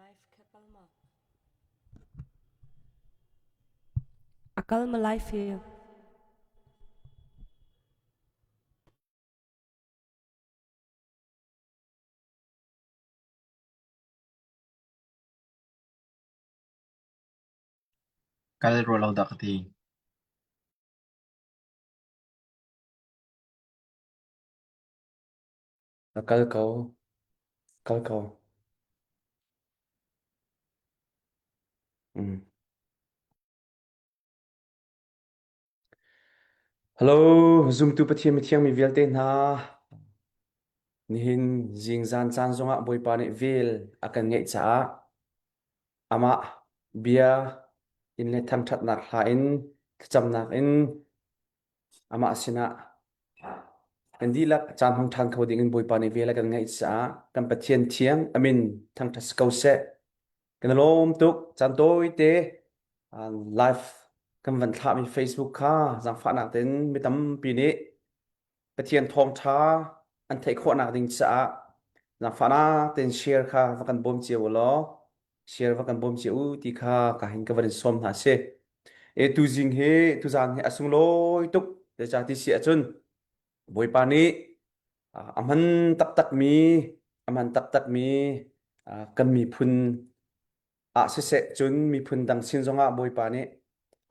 Live kha kal ma? A kal ma live hi? Kal rua lo dah ka ti. A kal ko. Kal ko. Mm. Hello, zumtu Pathian mithiang mi vialte hna. Nihin zingzan caan zongah Bawipa nih vel a kan ngeih caah amah bia in le thangṭhatnak hla in thlacamnak in Amah sinah kan dihlak caan hmang ṭhan kho dingin Bawipa nih vel a kan ngeih caah kan Pathian thiang a min thangṭhat si ko seh. Kan i lawm tuk. Caan tawite live kan van thlahmi Facebook kha zaangfahnak tein mi tampi nih Pathian thawngṭha an theih khawhnak ding caah zaangfahnak tein share kha va kan bawm cio u law share va kan bawm cio u ti kha ka hin ka van in sawm hna si. E tuzing hi tuzaan hi a sunglawi tuk zeicah ti si ahcun Bawipa nih a hman taktakmi a hman taktakmi kan miphun ah siseh cun miphun dang sin zongah Bawipa nih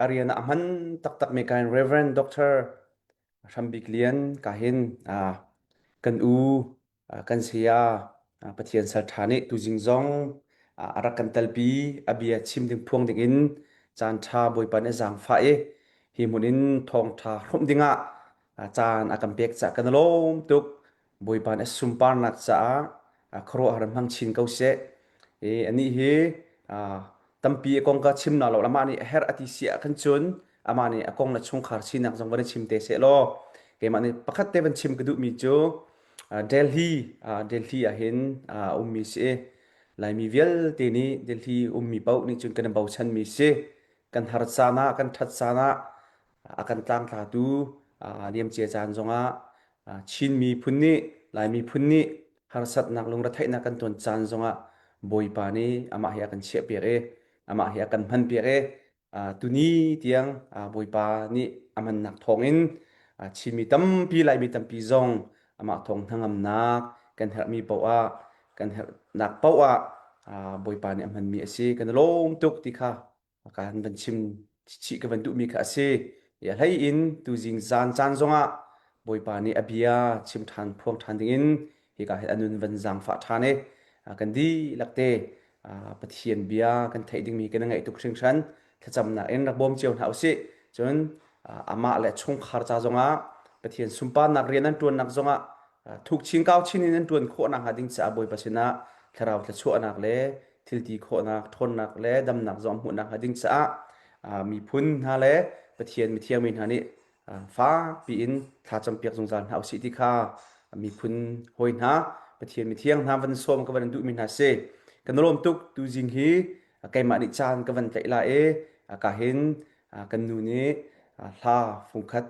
a rian ah a hman taktakmi kain Reverend Doctor Hrambik Lian ka hin kan u kan saya Pathian salṭha nih tuzing zong a rak kan telpi a bia chim ding phuang ding in caan ṭha Bawipa nih a zaangfah i hi hmun in thawngṭha hrawmh dingah caan a kan pek caah kan i lawm tuk. Bawipa nih a sunparnak caah khuaruahhar in hmang chin ko seh. I anih hi tampi a kong ka chim na lo amah nih a herh a ti si ah khan cun amah nih a kong le chungkhar sinak zong van i chim te seh law keimah nih pakhat te van chim ka duhmi cu Delhi Delhi ah hin a ummi si i Laimi vialte nih Delhi ummi paoh nih cun kan i bochanmi si kan har caan ah kan ṭhat caan ah a kan tlangtlatu liamcia caan zongah Chin miphun nih Lai miphun nih harsatnak lungretheihnak kan ton caan zongah Bawipa nih amah hi a kan chiahpiak i amah hi a kan hmanpiak i tuni tiang Bawipa nih a hmannak thawngin Chinmi tampi Laimi tampi zong amah thawng hnangamnak kan herhmi paoh ah kan herhnak paoh ah Bawipa nih a hmanmi a si kan i lawm tuk ti kha kan van chim chih ka van duhmi kha a si. A hlei in tuzing zan caan zongah Bawipa nih a bia chim ṭhan phuang ṭhan dingin hika hin a nun van zaangfah ṭhan i kan dihlak te Pathian bia kan theih dingmi kan i ngaih tuk hringhran thlacamnak in rak bawm cio hna usih. Cun amah le chungkhar ca zongah Pathian sunparnak rian an ṭuannak zongah thuk chin kau chin in an ṭuan khawh nakhnga ding caah Bawipa sinah thlarau thluachuahnak le thilti khawhnak, ṭhawnnak le damnak zong hmuhnak hnga ding caah miphun hna le Pathian mithiang mi hna nih fakpi in thla campiak zungzal hna usih ti kha miphun hawi hna Pathian mithiang hna van sawm ka van duhmi hna si. Kan lawm tuk tuzing hi keimah nih caan ka van tlaih la i ka hin kan nu nih hla fungkhat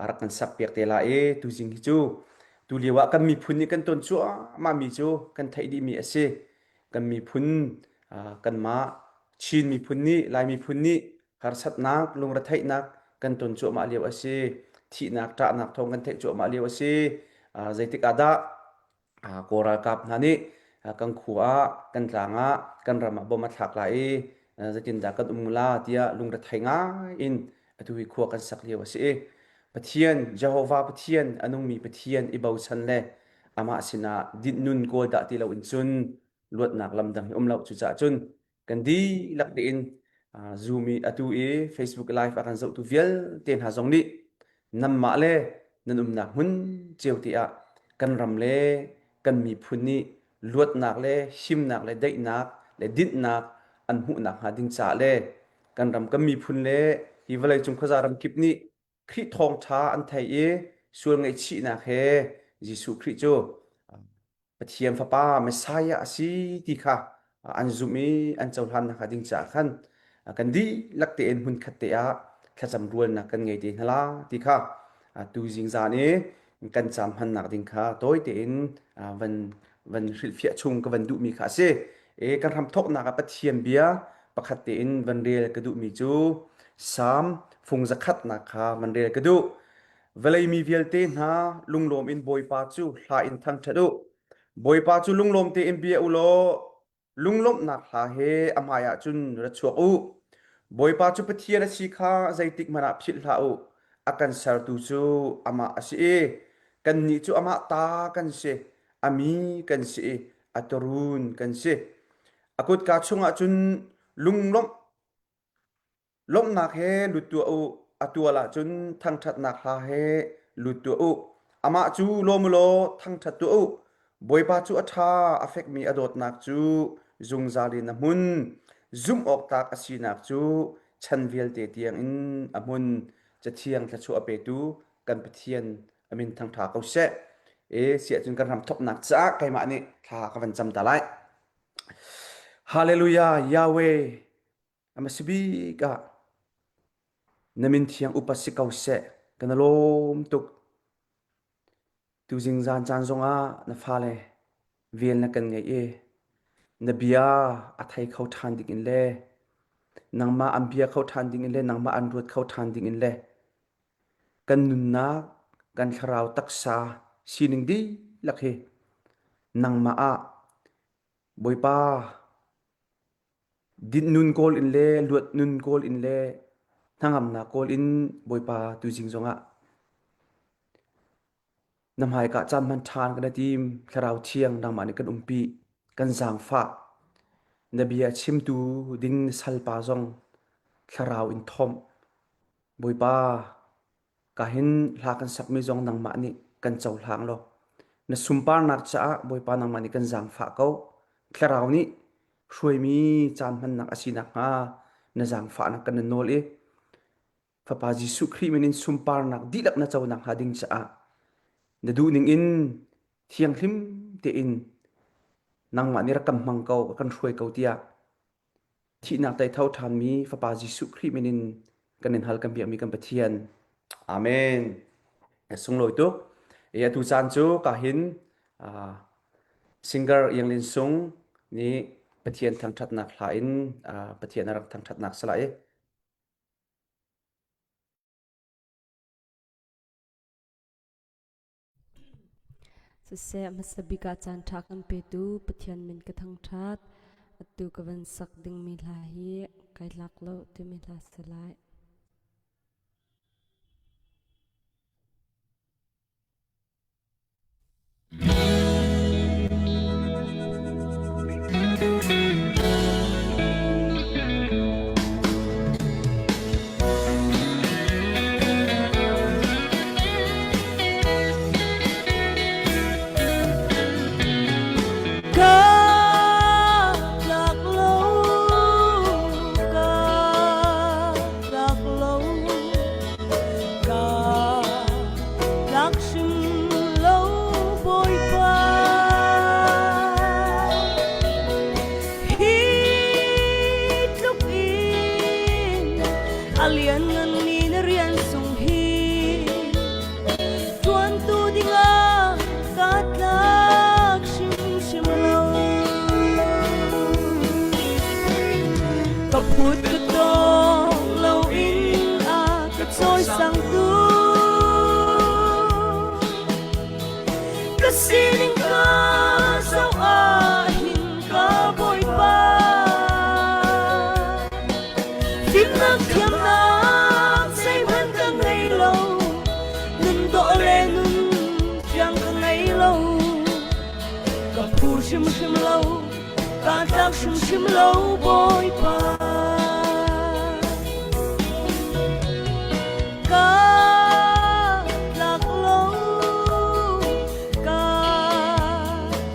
a rak kan sak piak te la i tuzing hi cu tu lio ah kan miphun nih kan ton cuahmah mi cu kan theih dihmi a si. Kan miphun kanmah Chin miphun nih Lai miphun nih harsatnak lungretheihnak kan ton cuahmah lio a si. Thihnak ṭahnak thawng kan theih cuahmah lio a si. Zeitik ah dah Kawl ralkap hna nih kan khua ah kan tlang ah kan ram ah bom a thlak lai i zeitindah kan um la tiah lungrethei ngai in atu hi khua kan sak lio a si i Pathian Jehovah Pathian a nungmi Pathian i bochan le amah sinah dinhnun kawl dah ti loin cun luatnak lam dang hi um lo cucaah cun kan dihlak tein Zoom i atu i Facebook live a kan zohtu vialte hna zong nih nanmah le nan umnak hmun cio te ah kan ram le kan miphun nih luatnak le himnak le daihnak le dinhnak an hmuhnak hnga ding caah le kan ram kan miphun le hi vawleicung khuaza ram kip nih Khrih thawngṭha an thei i sual ngaihchihnak he Jesuh Khrih cu Pathian Fapa Messiah a si ti kha an zumh i an cohlan nakhnga ding caah khan kan dihlak tein hmunkhat te ah thlacam rualnak kan ngei te hna la ti kha tu zingzan i kan caam hmannak ding kha tawi tein van van hrilhfiah chung ka van duhmi kha a si. E kan hram thawknak ah Pathian bia pakhat tein van rel ka duhmi cu Salm fung zakhatnak kha van rel ka duh. Vawlei mi vialte hna lunglawm in Bawipa cu hla in thangṭhat u. Bawipa cu lunglawm tein bia u law lunglawmhnak hla he a hmaiah cun ra chuak u. Bawipa cu Pathian a si kha zeitik hmanh ah philh hlah u. A kan sertu cu amah a si i kannih cu amah ta kan si, a mi kan si i a tuurun kan si. A kutka chungah cun lunglawmh Lawmhnak he lut tuah u, a tual ahcun thangṭhatnak hla he lut tuah u. Amah cu lawm u law thangṭhat tuah u. Bawipa cu a ṭha, a fekmi a dawtnak cu zungzal in a hmun. Zumh awk tlak a sinak cu chan vialte tiangin a hmun. Cathiang thluachuah a petu kan Pathian a min thangṭha ko seh. E siah cun kan ram thawknak caah keimah nih thla ka van cam ta lai. Hallelujah, Yahweh, A hmasa bik ah na min thiang upat si ko seh. Kan i lawm tuk. Tuzing zan caan zongah na fale vel na kan ngeih i na bia a thei kho ṭhan ding in le nangmah an bia kho ṭhan ding in le nangmah an ruat kho ṭhan ding in le kan nunnak kan thlarau taksa sining dihlak hi nangmah ah Bawipa Dinh nun kawl in le luat nun kawl in le hnangamnak kawl in Bawipa tuzing zongah na hmaika caan hman ṭhan kan i tim. Thlarau Thiang nangmah nih kan umpi, kan zaangfah. Na bia chimtu ding na salpa zong thlarau in thomh. Bawipa, Ka hin hla kan sakmi zong nangmah nih kan cohlang law na sunparnak caah Bawipa nangmah nih kan zaangfah ko. Thlarau nih hruaimi caan hmannak a si nakhnga na zaangfahnak kan in nawl i Fapa Jesuh Khrih min in sunparnak dihlak na co nakhnga ding caah na duhning in thianghlim tein nangmah nih rak kan hmang ko, kan hruai ko tiah Thihnak tei tho ṭhanmi Fapa Jesuh Khrih min in kan in hal kan biakmi kan Pathian. Amen. A sunglawi tuk. E atu caan cu ka hin uh, singer Iang Lin Sung nih Pathian thangṭhatnak hla in uh, Pathian a rak thangṭhatnak sala i Siseh, hmasa bik ah caanṭha kan petu Pathian min ka thangṭhat. Atu ka van sak dingmi hla hi kai tlak lo timi hla si lai. Ka tlak lo, ka tlak lo, ka tlak hrim lo Bawipa. Hi tluk in a liannganmi na rian sung hi ṭuantu dingah kaa tlak hrimhrim lo. Ka phut ka tong loin a ka cawisangtu Ka sining ka zoh ah hin ka Bawipa Fimnak thiamnak zeihmanh ka ngei lo nun dawh le nun thiang ka ngei lo ka phu hrimhrim lo kaa tlak hrimhrim lo Bawipa Ka tlak lo ka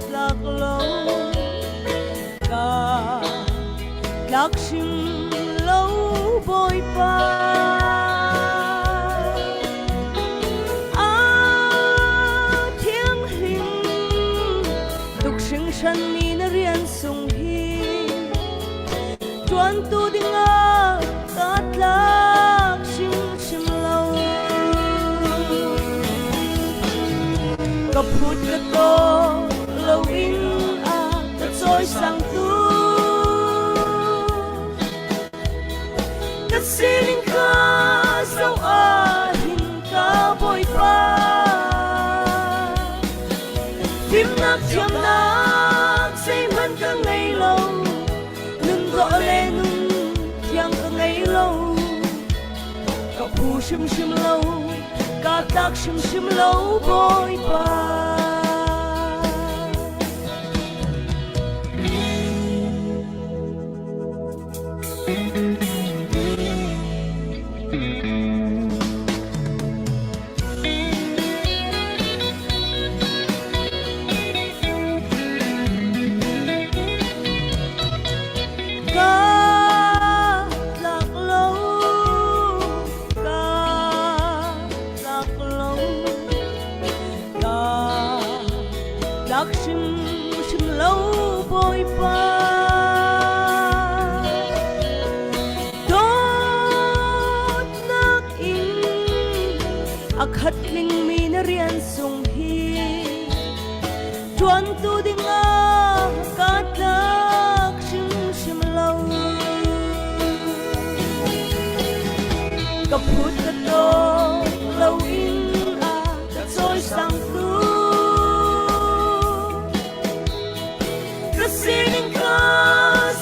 tlak lo ka tlak hrim lo Bawipa A thianghlim tuk hringhran mi na rian sung hi ṭuantu dingah kaa tlak hrimhrim lo. Ka phut ka taw loin a ka cawisangtu. Ka sining kha zoh ah hin ka Bawipa. Fimnak thiamnak zeihmanh ka ngei lo, nun dawh le nun thiang ka ngei lo. Ka phu hrimhrim lo, kaa tlak hrimhrim lo, Bawipa. Ka tlak lo, ka tlak lo, ka tlak hrimhrim lo, Bawipa. Dawtnak in a khat tlingmi na rian sung hi ṭuantu dingah kaa tlak hrimhrim lo. Ka phut ka tawk lo in a ka cawisangtu. Ka sining kha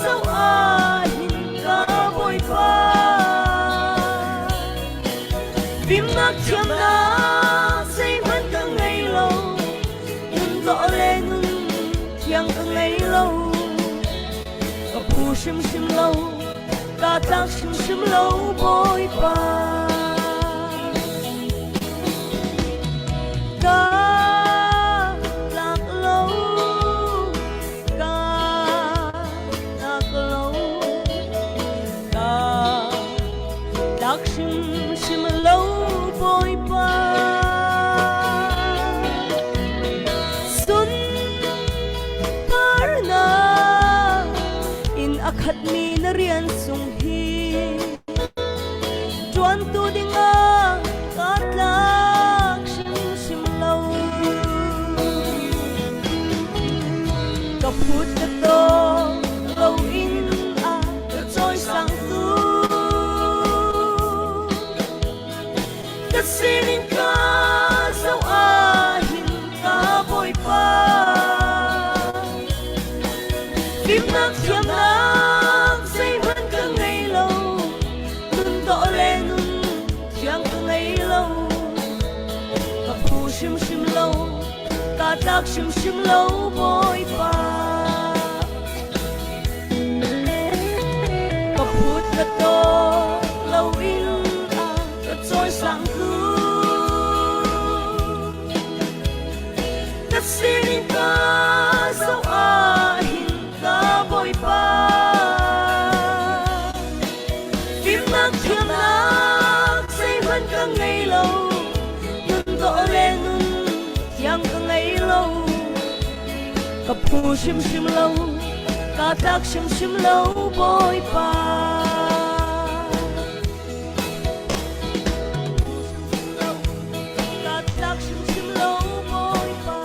zoh ah hin ka Bawipa. Fimnak thiamnak zeihmanh ka ngei lo, nun dawh le nun thiang ka ngei lo. Ka phu hrimhrim lo, kaa tlak hrimhrim lo, Bawipa. Ka tlak lo, ka tlak lo, ka tlak hrimhrim lo, Bawipa. Sunparnak in a khatmi na rian sung hi ṭuantu dingah kaa tlak hrimhrim lo. Ka phut ka tawk lo in a ka cawisangtu. Ka sining ka zoh ah hin ka Bawipa. Fimnak thiamnak zeihmanh ka ngei lo, nun dawh le nun thiang ka ngei lo. Ka phu hrimhrim lo, kaa tlak hrimhrim lo, Bawipa. Ka phut ka tawk lo in a ka cawisangtu. Ka sining ka zoh ah hin ka Bawipa. Fimnak thiamnak zeihmanh ka ngei lo, nun dawh le nun thiang ka ngei lo. Ka phu hrimhrim lo, kaa tlak hrimhrim lo, Bawipa. Kaa tlak hrimhrim lo, Bawipa.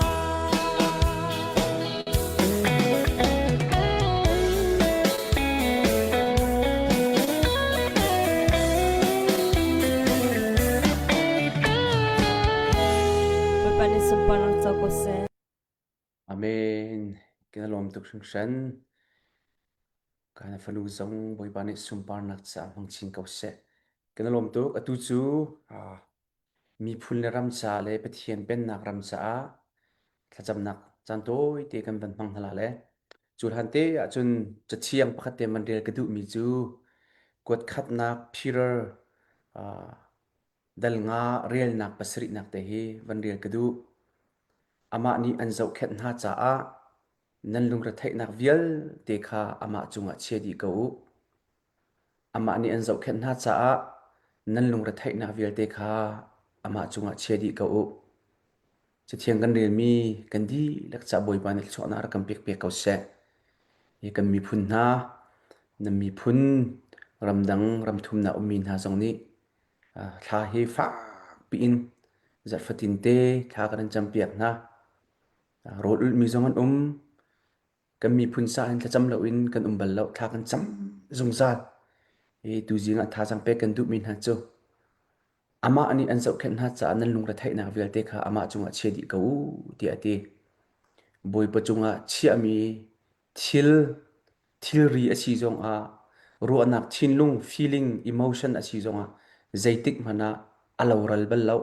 Bawipa nih sunparnak co ko seh. Amen. Kan i lawm tuk hringhran. Kan fanu zong Bawipa nih sunparnak caah hmang chin ko seh. Kan i lawm tuk. Atu cu ah, miphun le ram caah le Pathian pennak ram caah thlacamnak caan tawite kan van hmang hna la le cu hlan te ahcun cathiang pakhat te man rel ka duhmi cu kuat khatnak Peter ah, dal nga relnak pasarihnak te hi van rel ka duh. Amah nih an zohkhenh hna caah nan lungretheihnak vialte kha amah cungah chia dih ko u. Amah nih an zohkhenh hna caah nan lungretheihnak vialte kha amah cungah chia dih ko u. Cathiang kan relmi kan dihlak ca Bawipa nih thluachuahnak rak kan pek piak ko seh. Hi kan miphun hna, nan miphun ramdang ramthumnak ummi hna zong nih Thla hi fakpi in zarh fatin te thla kan in campiak hna. Rawl ulhmi zong an um. Kan miphun sa in thlacam loin kan um bal lo. Thla kan cam zungzal. Hi tuzing ah thazaang pek kan duhmi hna cu amah nih an zohkhenh hna caah nan lungretheihnak vialte kha amah cungah chia dih ko u tiah a ti. Bawipa cungah chiahmi thil thilri a si zongah ruahnak thinlung feeling emotion a si zongah zeitik hmanh ah a loral bal lo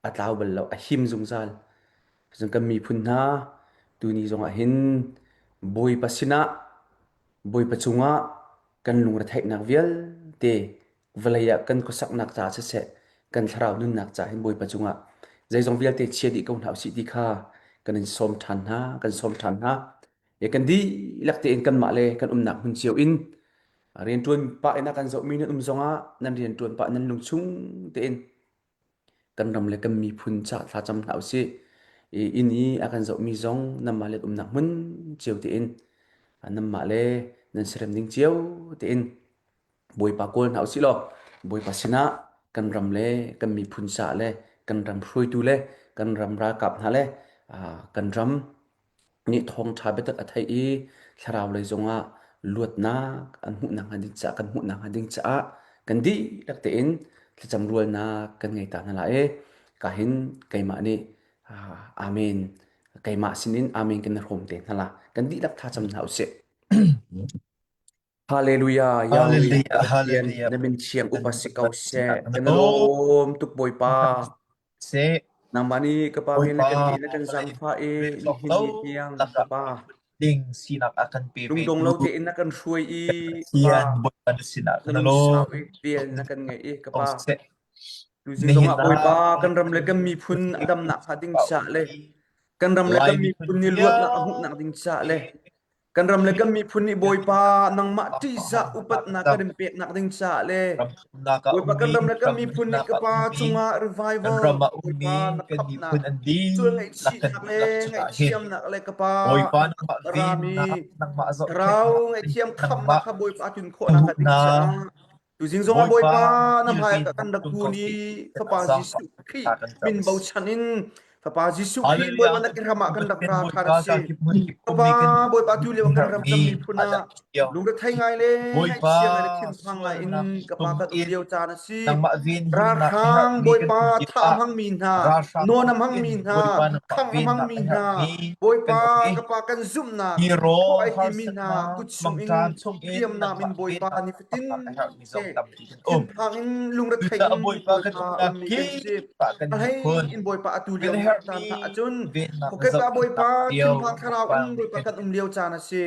a tlau bal lo a him zungzal. Cun kan miphun hna tuni zongah hin Bawipa sinah Bawipa cungah kan lungretheihnak vialte vawlei ah kan khuasaknak caah siseh kan thlarau nunnak caah hin Bawipa cungah zeizong vialte chia dih ko hna usih ti kha kan in sawm ṭhan hna kan sawm ṭhan hna. E kan dihlak tein kanmah le kan umnak hmun cio in rianṭuan pah in a kan zohmi nan um zongah nan rianṭuan pah nan lungchung tein kan ram le kan miphun ca thlacam hna usih. I inn i a kan zohmi zong nanmah le umnak hmun cio tein nanmah le nan serem ning cio tein Bawipa kawl hna usih law Bawipa sinah kan ram le kan miphun ca le kan ram hruaitu le kan ram ralkap hna le kan ram nih thawngṭha biatak a theih i thlarau lei zongah luatnak an hmuhnak hnga ding caah kan hmuhnak hnga ding caah kan dihlak tein thlacam rualnak kan ngei ta hna lai i ka hin keimah nih amen keimah sinin amen kan i hrawm te hna la kan dihlak thlacam hna usih. Hallelujah Yahweh Hallelujah, Pathian hallelujah. na min thiang upa si ko seh Kan kan i lawm tuk Bawipa seh. nangmah nih ka pa men le Bawipa, kan nih na kan vawlei zaangfah i hlawk nihin lo ni tiang ka lakah pa ding sinak a kan pe lungdong vetu lo tein na kan hruai i ka pa Pathian Bawipa na sinah na kan lungsau lawm. i vel na kan ngeih i ka pa Seh. tuzing Nihin zongah Bawipa ah kan ram le kan miphun a damnak hnga ding caah le kan ram le Lai kan miphun miphun nih luatnak a hmuhnak ding caah le Kan ram le kan miphun nih Bawipa nangmah ṭihzah upatnak kan in peknak ding caah le Ramthumnak ah Bawipa kan ummi, ram le kan miphun nih ramrinak ka ah Pa ummi, cungah kan revival ram ah Bawipa ummi na kan khamhnak miphun an sual dihlak kan ngaihchihnak le dihlak cungah hin ngaihthiamnak le ka Pa Bawipa nangmah rami vennak, nangmah thlarau zohkhenhnak, ngaihthiam khamhnak nangmah kha Bawipa tun khawhnak ka ding huhnak, caah Tuzing zongah Bawipa Bawipa na hmai ah kan kilvennak rak tlung kun ko i seh ti Fapa zaangfah Jesuh Khrih thla kan cam. min bochan in Fapa Jesuh Khrih Hallelujah. Bawipa na ke hram ah kan rak Pathian ra ṭhan Bawipa a si. kakip hmun kip Fapa ummi kan Bawipa tu lio kan ram herhmi kan miphun ah adah cio. lungrethei ngai le Bawipa ngaihchia ngai le thinphang ngai in sualnak ka pa kan um chungin lio caan a si. nangmah venhimnak Ralhrang herhmi kan Bawipa um lio thah ah hmangmi hna, ralhrang nawn a kut in hmangmi hna, Bawipa nangmah khangh a vennak hmangmi a hna, herhmi kan Bawipa um i ka pa kan zumhnak hi hrawh rawl ai timi hna harsatnak kut chungin mangṭam chungin hriamnam in nangmah Bawipa vennak nifatin khamhnak a herhmi te zong tampi kan um. thinphang in lungrethei Cucaah in Bawipa kan Bawipa umnak ummi kan si. kip ah kan A hlei miphun in Bawipa atu lio kan caan herhmi hna ahcun vennak khuakip ah zohkhenhnak Bawipa cio thinphang thlarau Bawipa in nih Bawipa kan kan um lio caan a si.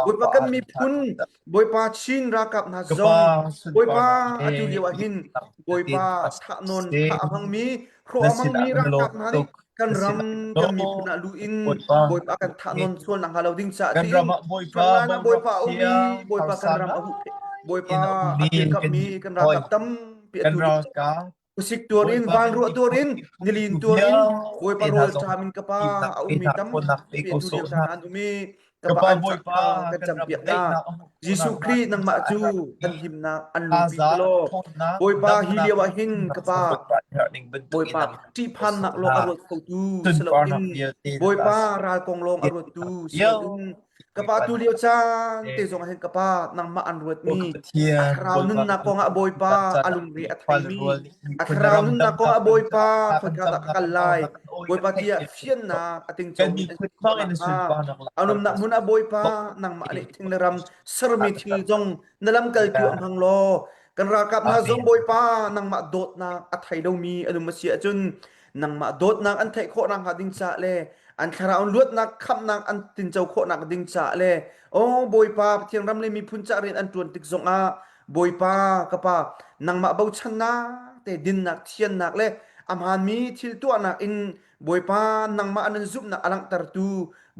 Bawipa zaangfah kan ah miphun kan Bawipa Chin ralkap hna Ka zong Pa, Bawipa sunparnak atu le lio ah hin liannak Bawipa na thah nawn seh. thah a hmangmi hrawh Na a hmangmi sinah kan ralkap lawm hna nih tuk. kan Na ram sinah kan kan miphun lawm ah lu tuk, in Bawipa. Bawipa kan thah nawn sual nak hnga lo ding caah Kan tiin ram ah Bawipa frontline ah boruak Bawipa a um chia, i Bawipa harsa kan ram a huh ngai Bawipa in a a ummi kan kilkammi miphun kan hawi, ralkap tampi kan atu ralkap, Kusik tuar in Bawipa van kan ruah tuar miphun in nilin hruaitu tuar in Bawipa vialte hna rawl zong ṭam in ka pa fimnak a pe ummi hna, tampi ṭhawnnak pe ko atu sawh lio hna. caan an um i ka Ka pa Pa an cah Bawipa, kha kan kan ram campiak hna. daihnak a hmuh khawh Jesuh nakhnga Khrih ding nangmah caah cu herhmi an himnak an lungpi si thazaang, law ṭhawnnak, Bawipa hi damnak lio le ah hin fimnak ka pa zong Bawipa nih herh ning bantukin Bawipa nang in ko ṭihphannak sawh lawng hna. a ruat khotu si loin Sunparnak vialte na ta Bawipa si. ral kong lawng a ruattu si Vialte loin ka pa Bawipa tu na lio caan ta te zong ah hin ka pa nangmah an Aw ka ruatmi a Pathian, thlarau Bawipa nunnak kan kong ah Bawipa tutan caan a ah lungre a fale theimi rual nih a miphun na thlarau ram nunnak kong damnak ah ding Bawipa caah thla kan khoika cam dah ka na kal kan au lai na kan awi kan Bawipa theih tiah cio fiannak a kan tingcomi an miphun si khawh hmang in na nakhnga sunparnak a langhter ko umnak hmun ah Bawipa nangmah nih thing le ram sermi kan thil cam zong na lamkaltu Yeah. a hmang law kan ralkap hna zong Amen. Bawipa nangmah dawtnak a thei lomi an um a si ahcun nangmah dawtnak an theih khawh nakhnga ding caah le an thlarau luatnak khamhnak an tinco khawh nak ding caah le oh Bawipa Pathian ram le miphun caah rian an ṭuan tik zongah Bawipa ka pa nangmah bochannak te dinnak thiannak le a hmaanmi thil tuahnak in Bawipa nangmah an zumhnak a langhtertu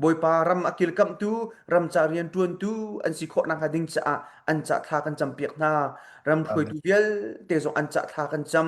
Bawipa ram a kilkamhtu ram ca rian ṭuantu an si khawh nakhnga ding caah an ca thla kan campiak hna ram Amen. hruaitu vialte zong an ca thla kan cam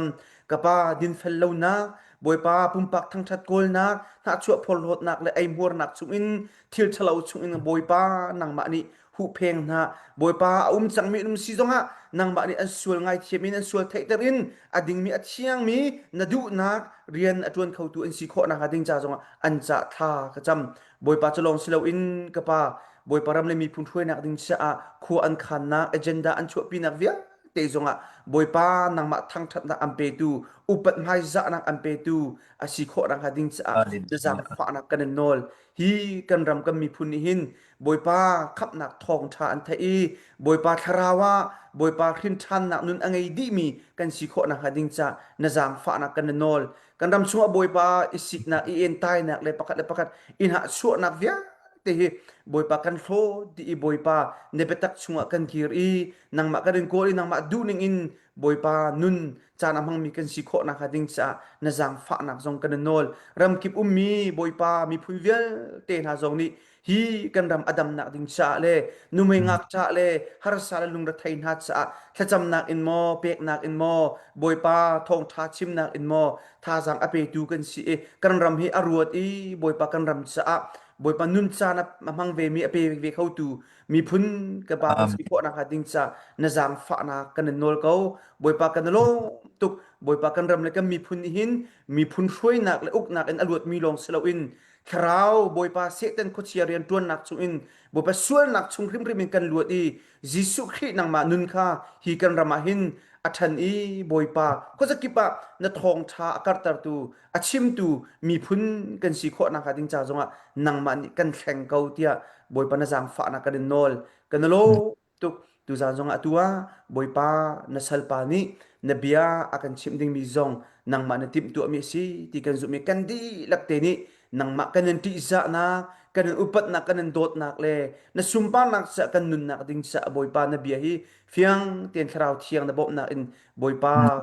ka pa dinfel lonak Bawipa pumpak thangṭhat kawlnak hnahchuah phorhlawtnak le eihmuarnak chungin thil ṭhalo chungin Bawipa nangmah nih huhpheng hna Bawipa a um cangmi an um si zongah nangmah nih an sual ngaithiam in an sual theihter in a dingmi a thiangmi na duhnak rian a ṭuan khotu an si khawh nakhnga ding ca zongah an cah thla ka cam Bawipa cu lawng si loin ka pa Bawipa ram le miphun hruainak ding caah khua an khannak agenda an chuahpinak vialte. Te zongah Bawipa nangmah thangṭhatnak an petu, upat hmaizahnak an petu a si khawh nakhnga ding caah na zaangfahnak kan in nawl. Hi kan ram kan miphun nih hin Bawipa khamhnak thawngṭha an theih i Bawipa thlarau ah Bawipa hrinṭhannak nun a ngei dihmi kan si khawh nakhnga ding caah na zaangfahnak kan in nawl. Kan ram chungah Bawipa i siknak, i entainak le pakhat le pakhat i hnahchuahnak vialte hi Bawipa kan hlawt dih i Bawipa na biatak chungah kan kir i nangmah kan in kawl i nangmah duhning in Bawipa nun caan a hmangmi kan si khawh nakhnga ding caah na zaangfahnak zong kan in nawl. Ramkip ummi Bawipa miphun vialte hna zong nih hi kan ram a damnak ding caah le numei ngakṭah le harsa le lungrethei hna caah thlacamnak in maw peknak in maw Bawipa thawngṭha chimnak in maw thazaang a petu kan si i kan ram hi a ruat i Bawipa kan ram caah Bawipa nun caan a hmang vemi a pe ve khotu miphun ka pa kan si khawh nakhnga ding caah na zaangfahnak kan in nawl ko Bawipa kan lawm tuk Bawipa kan ram le kan miphun nih hin miphun hruainak le uknak in a luatmi lawng si loin Thlarau Bawipa Satan khuachia rian ṭuannak chungin Bawipa sualnak chung hrimhrim in kan luat i Jesuh Khrih nangmah nun kha hi kan ram ah hin a ṭhan i Bawipa khuazakip ah na thawngṭha a karhtertu a chimtu miphun kan si khawh nakhnga ding ca zongah nangmah nih kan thleng ko tiah Bawipa na zaangfahnak kan in nawl kan lawm tuk. Tuzaan zongah atu ah Bawipa na salpa nih na bia a kan chimh dingmi zong nangmah na timhtuahmi a si ti kan zumh i kan dihlak te nih nangmah kan in ṭihzahnak, kan in upatnak, kan in dawtnak le na sunparnak caah kan nunnak ding caah Bawipa na bia hi fiang tein Thlarau Thiang na bawmhnak in Bawipa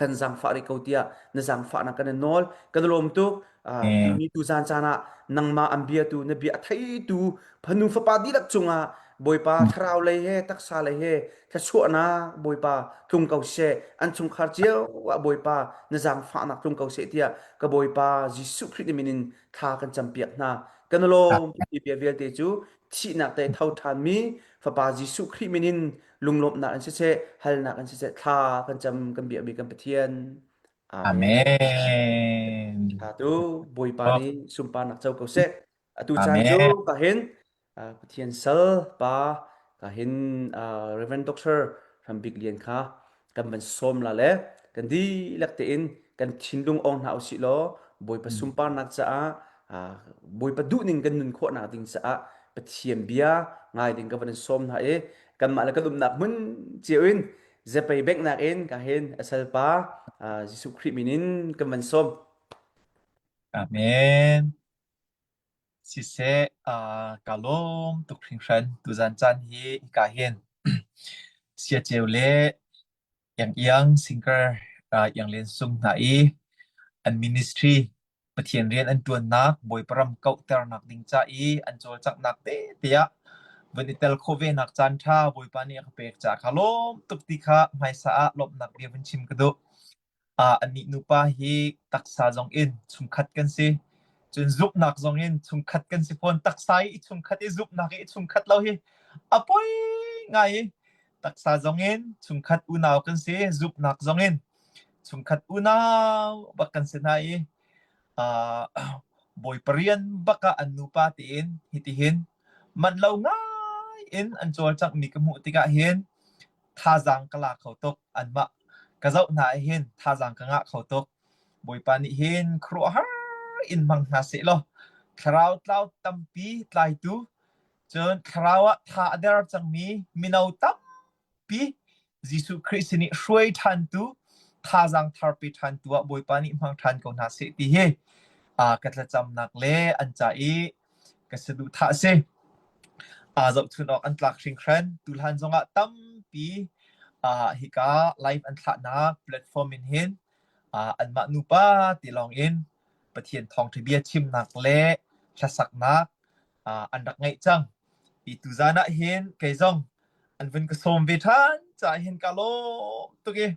kan zaangfah rih ko tiah na zaangfahnak kan in nawl kan lawm tuk tuni tu zan caan ah nangmah an biatu na bia a theitu phanu fapa dihlak cungah Bawipa thlarau lei he taksa lei he thluachuahnak Bawipa tlung ko seh an chungkhar cio ah Bawipa na zaangfahnak tlung ko seh tiah ka Bawipa Jesuh Khrih min in thla kan campiak hna kan lawm ti bia vialte cu thihnak te tho ṭhanmi fapa Jesuh Khrih min in lunglawmhnak in siseh halnak in siseh thla kan cam kan biakmi kan Pathian Amen. Tha tu Bawipa nih sunparnak co ko seh atu caan cu ka hin Pathian sal pa ka hin Reverend Doctor Hrambik Lian kha kan van sawm la le kan dihlak tein kan thinlung ong hna usih law Bawipa sunparnak caah Bawipa duhning kan nun khawhnak ding caah Pathian bia ngai ding ka van in sawm hna i kanmah le kan umnak hmun cio in zepei bengnak in ka hin a salpa Jesuh Khrih min in kan van sawm. Amen. Siseh, ka lawm tuk hringhran. Tuzan caan hi hika hin siaceu le iang-iang singer Iang Lian Sung hna i an ministry Pathian rian an ṭuannak, Bawipa ram kauhternak ding ca i an cawlcanghnak tete ah van i tel khawh venak caan ṭha Bawipa nih a ka pek caah kaa lawm tuk ti kha hmaisa ah lawmhnak bia vun chim ka duh. Anih nupa hi taksa zong in chungkhat kan si. Cun zumhnak zong in chungkhat kan si fawn. Taksa i chungkhat i zumhnak i chungkhat lo hi a poi ngai i taksa zong in chungkhat unau kan si, zumhnak zong in chungkhat unau bak kan si hna i uh, bawipa rian bak ah an nupa tein hitihin man lo ngai in an cawlcanghmi ka hmuh tikah hin thazaang ka la kho tuk anmah ka zoh hna ah hin thazaang ka ngah kho tuk bawipa nih hin khuaruahhar in hmang hna seh law thlarau tlau tampi tlaitu cun thlarau ah tha a der cangmi mino tam pi Jesuh Khrih sin i hruai ṭhantu thazaang thar pe ṭhantu ah Bawipa nih hmang ṭhan ko hna seh ti hi ka thlacamnak le an ca i ka saduhthah a si. Aa zohchun awk an tlak hringhran. Tuhlan zongah tampi hika live an thlahnak platform in hin anmah nupa ti lawng in Pathian thawngṭha bia chimnak le hlasaknak an rak ngeih cang. Hi tuzan ah hin kei zong an vun ka sawm ve ṭhan caah hin ka lawm tuk i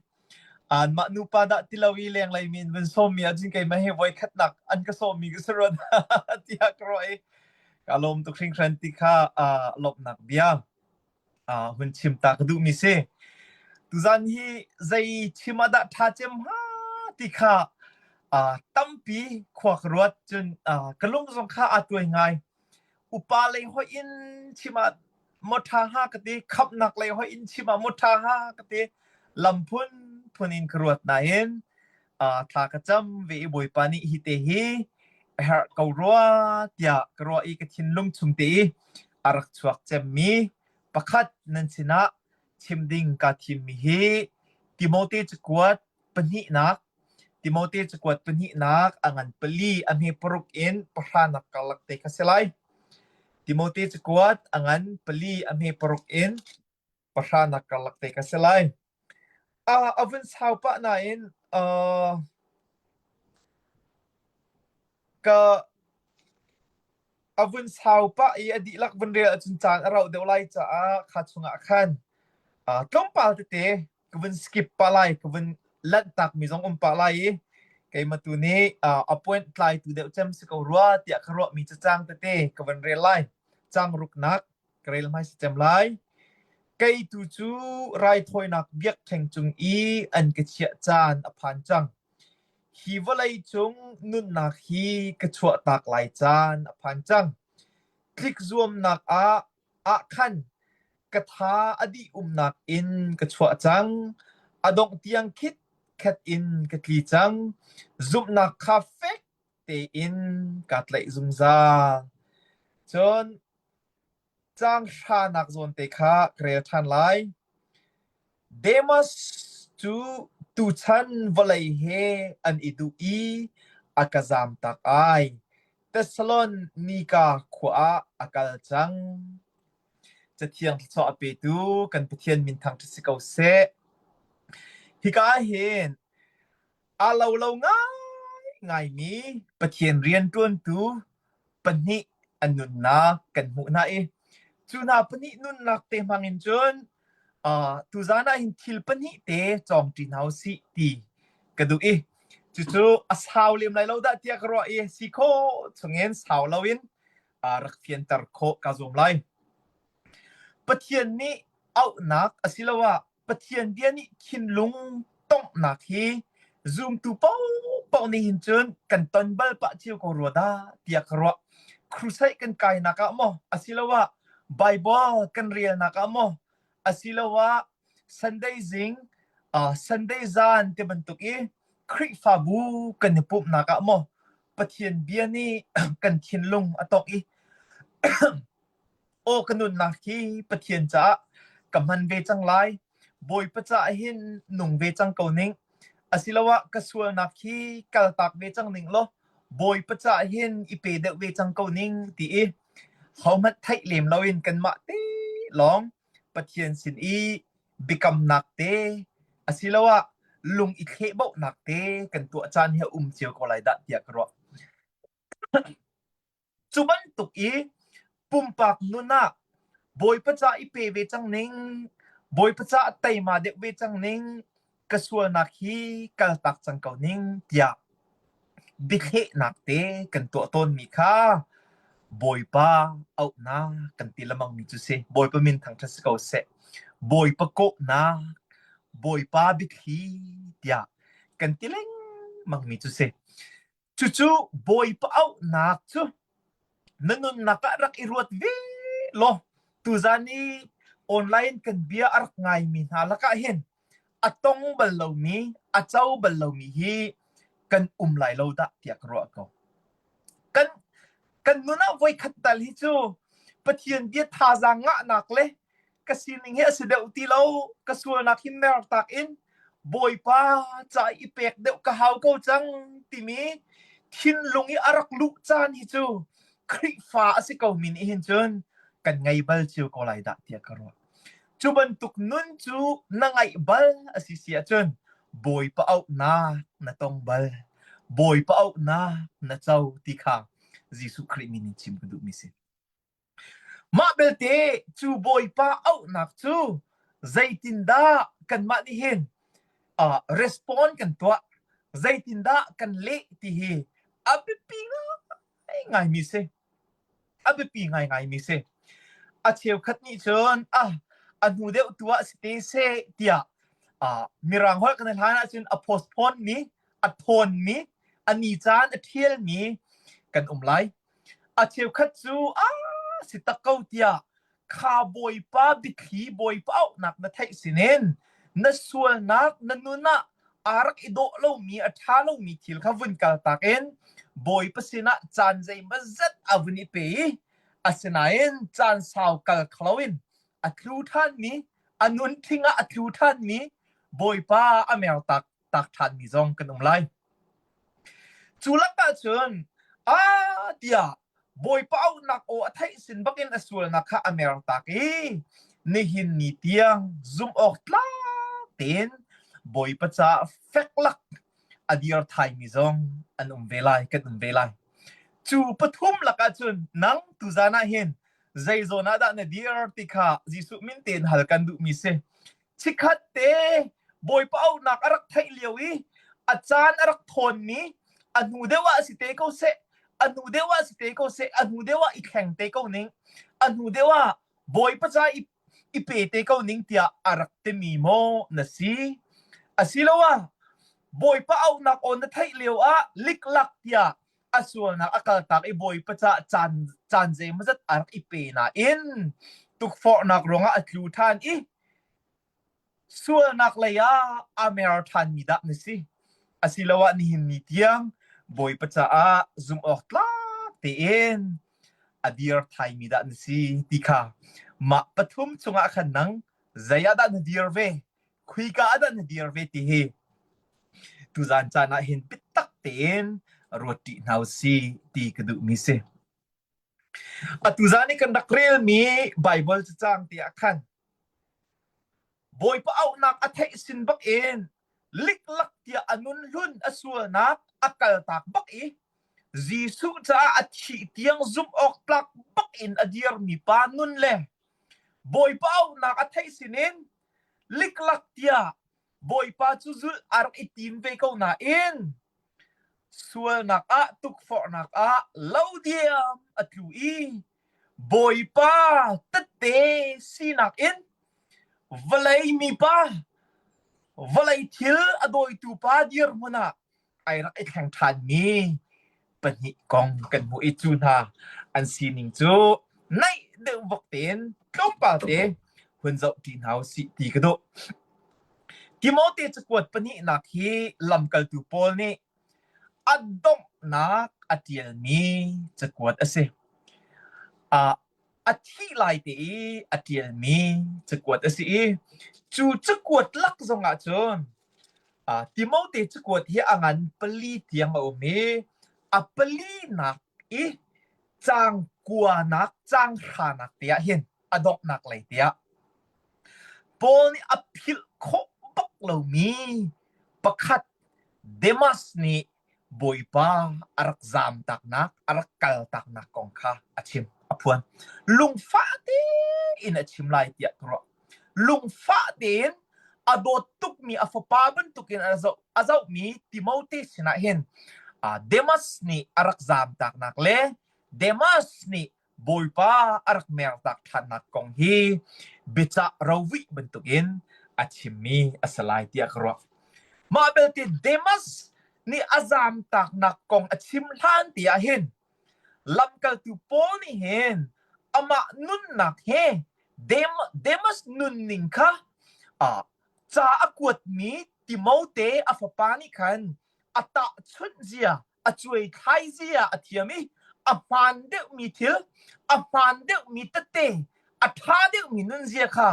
anmah nupa dah ti lo i lenglei mi in vun sawmmi ahcun keimah hi voikhatnak an ka sawmmi ka si rua tiah ka ruah i ka lawm tuk hringhran ti kha lawmhnak bia hun chim ta ka duhmi si. Tuzan hi zei chim ah dah ṭha cem hnga ti kha tampi khua ka ruat cun ka lung zong kha aa tuai ngai. Upa lei hoih in chim ah. maw ṭha hnga ka ti, khamhnak lei hoih in chim ah maw ṭha hnga ka ti. Lam phunphun in ka ruat nain thla ka cam ve i Bawipa nih hi te hi a herh ko rua tiah ka ruah i ka thinlung chung te i a rak chuak cemmi pakhat nan sinah chim ding kaa thimmi hi Timote cakuat pahnihnak Timote cakuat pahnihnak a ngan pali a hme paruk in pahranak karlak te kha si lai. Timote cakuat a ngan pali a hme paruk in pahranak karlak te kha si lai. Uh, a vun sau pah nain uh, ka A vun sau pah i a dihlak vun rel ahcun caan a rauh deuh lai caah kha chungah khan uh, tlawmpal tete ka vun skip pah lai, ka vun lanhtakmi zong um pah lai i keimah tu nih uh, appoint tlaitu deuh cem si ko rua tiah ka ruahmi cacang tete ka vun rel lai. Cang ruknak ka rel hmaisa cem lai. Kei tu cu raithawinak biakṭheng cung i an ka chiah caan a phan cang. Hi vawlei cung nunnak hi ka chuahtak lai caan a phan cang. Tlikzuamnak ah ah khan ka tha a dih umnak in ka chuah cang. A dongh tiang khitkhet in ka tli cang. Zumhnak kha fek tein kaa tlaih zungzal. Cun Caang hranak zawnte kha ka rel ṭhan lai. Demas cu tuchan vawlei he an i duh i a ka zamtak ai. Thessalonika khua ah a kal cang. Cathiang thluachuah a petu kan Pathian min thangṭhat si ko seh. Hika ah hin aa lo lo ngaingaimi Pathian rianṭuantu pahnih an nunnak kan hmuh hna i cu hna pahnih nunnak te hmang in cun uh, tuzaan ah hin thil pahnih te cawngṭi hna usih ti ka duh i cucu a sau lem lai lo dah tiah ka ruah i si khawh chungin sau loin uh, rak fianter khawh ka zuam lai. Pathian nih auhnak asiloah Pathian bia nih thinlung tonghnak hi zumtu paohpaoh nih hin cun kan ton bal pah cio ko rua dah tiah ka ruah. Crusade kan kainak ah maw asiloah Bible kan relnak ah maw asiloah Sunday zing uh, Sunday zan ti bantuk i Khrihfabu kan i pumhnak ah maw Pathian bia nih kan thinlung a tongh i Aw ka nunnak hi Pathian caah ka hman ve cang lai. Bawipa caah hin nung ve cang ko ning. Asiloah ka sualnak hi kaltak ve cang ning law Bawipa caah hin i pe deuh ve cang ko ning ti i hohmanh theih lem loin kanmah te lawng Pathian sin i biakamnak te asiloah lung i thlehbauhnak te kan tuah caan hi a um cio ko lai dah tiah ka ruah. Cu bantuk i pumpak nun ah Bawipa ca i pe ve cang ning, Bawipa caah teima deuh ve cang ning, ka sualnak hi kaltak cang ko ning tiah biathlehnak te kan tuah tawnmi kha Bawipa auhnak kan ti lengmangmi cu si. Bawipa min thangṭhat si ko seh. Bawipa kawhnak, Bawipa biathli tiah kan ti lengmangmi cu si. Cucu Bawipa auhnak cu na nunnak ah rak i ruat ve law tuzan i online kan bia a rak ngaimi hna lakah hin a tong bal lomi, a co bal lomi hi kan um lai lo dah tiah ka ruah ko. Kan kan nun ah voikhat tal hi cu Pathian bia thazaang ngahnak le ka sining hi a si deuh ti lo ka sualnak hi mertak in Bawipa ca i pek deuh ka hau ko cang timi thinlung i a rak luh caan hi cu Khrihfa a si ko mi nih hin cun kan ngei bal cio ko lai dah tiah ka ruah. Cu bantuk nun cu na ngaih bal a si si ahcun Bawipa auhnak na tong bal, Bawipa auhnak na co ti kha Jesuh Khrih min in chim ka duhmi si. Mah belte cu Bawipa auhnak cu zeitindah kanmah nih hin uh, respond kan tuah, zeitindah kan leh ti hi a biapi ngaingaimi si. A biapi ngaingaimi si. A cheukhat nih cun ah a hnu deuh tu ah si te seh tiah uh, mirang holh kan i hlan ahcun a postpone mi, a thawn mi, a ni caan a ṭhial mi kan um lai. A cheukhat cu ah si tak ko tiah. Kha Bawipa biathli Bawipa auhnak na theih sinin na sualnak na nun ah aa rak i dawh lomi a ṭha lomi thil kha vun kaltak in Bawipa sinah caan zeimawzat a vun i pe i asinain caan sau kal kho loin a tlu ṭhanmi a nun thing ah a tlu ṭhanmi Bawipa a mertak tak ṭhanmi zong kan um lai. Cu lakah cun a tiah Bawipa auhnak aw a theih sin bakin a sualnak kha a mertak i nihin ni tiang zumh awk tlak tein Bawipa caah fek lak a dir thaimi zong an um ve lai, kan um ve lai. Cu pathum lakah cun nang tuzan ah hin zei zawn ah dah na dir ti kha Jesuh min tein hal kan duhmi si. Chikkhat te Bawipa auhnak a rak theih lio i a caan a rak thawnmi a hnu deuh ah si te ko seh, a hnu deuh ah si te ko seh, a hnu deuh ah i thleng te ko ning, a hnu deuh ah Bawipa ca i, i pe te ko ning tiah a rak timi maw na si? Asiloah Bawipa auhnak aw na theih lio ah liklak tiah a sualnak a kaltak i Bawipa caah caan caan zeimawzat a rak i pe nain tukforhnak ruangah a tlu ṭhan i sualnak lei ah a mer ṭhanmi dah na si? Asiloah nihin ni tiang Bawipa caah zumh awk tlak tein a dir thaimi dah na si ti kha mah pathum chungah khan nang zei ah dah na dir ve? Khuika ah dah na dir ve ti hi tuzan caan ah hin biatak tein ruat ṭi hna usih ti ka duhmi si. Atu zan i kan rak relmi Baibal cacang te ah khan Bawipa auhnak a theih sin bak in liklak tiah a nun hlun a sualnak a kaltak bak i Jesuh caah a thih tiang zumh awk tlak bak in a dirmi pa nun le Bawipa auhnak a theih sinin liklak tiah Bawipa cu zulh a rak i tim ve ko nain sualnak ah tukforhnak ah lo diam a tlu i Bawipa tette sinak in vawlei mipa vawlei thil a dawitu pa dirhmun ah ai rak i thleng ṭhanmi pahnih kong kan hmuh i cu hna an sining cu naih deuh vok tein tlawmpal te hun zoh ṭi hna usih ti ka duh. Timote cakuat pahnihnak hi lamkaltu Paul nih a donghnak a ṭialmi cakuat a si. Uh, a thih lai te i a ṭialmi cakuat a si i cu cakuat lak zongah cun Timote cakuat hi a ngan pali tiang a um i a palinak i caang kuanak, caang hranak te ah hin a donghnak lei te ah Paul nih a philh khawh bak lomi pakhat Demas nih Bawipa a rak zaamtaknak, a rak kaltaknak kong kha a chim, a phuan. Lungfah tein a chim lai tiah ka ruah. Lungfah tein a dawt tukmi a fapa bantukin a zoh, a zohmi Timote sinah hin Demas nih a rak zaamtaknak le Demas nih Bawipa a rak mertak ṭhannak kong hi biacah rovuih bantukin a chimmi a si lai tiah ka ruah. Mah belte Demas nih a zamtaknak kong a chim hlan ti ah hin lamkaltu Paul nih hin amah nunnak he Demas nunning kha ca a kuatmi Timote a fapa nih khan a tahchunh zia a cuai thlai zia a thiam i a hmaan deuhmi thil a hmaan deuhmi tete a ṭha deuhmi nunzia kha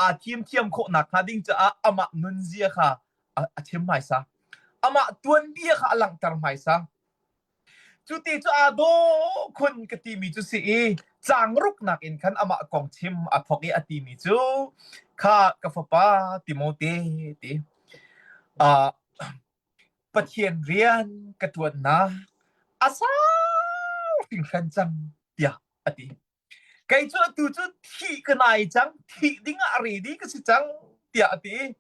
aa thim thiam khawh nakhnga ding caah amah nunzia kha a chim hmaisa amah tuanbia kha a langhter hmaisa cu ti cu aa daw khun ka timi cu si i caang ruknak in khan amah kong chim a thawk i a timi cu kha ka fapa Timote ti uh, Pathian rian ka ṭuannak a sau hringhran cang tiah a ti. Kei cu atu cu thih ka nai cang, thih dingah a ready ka si cang tiah a ti.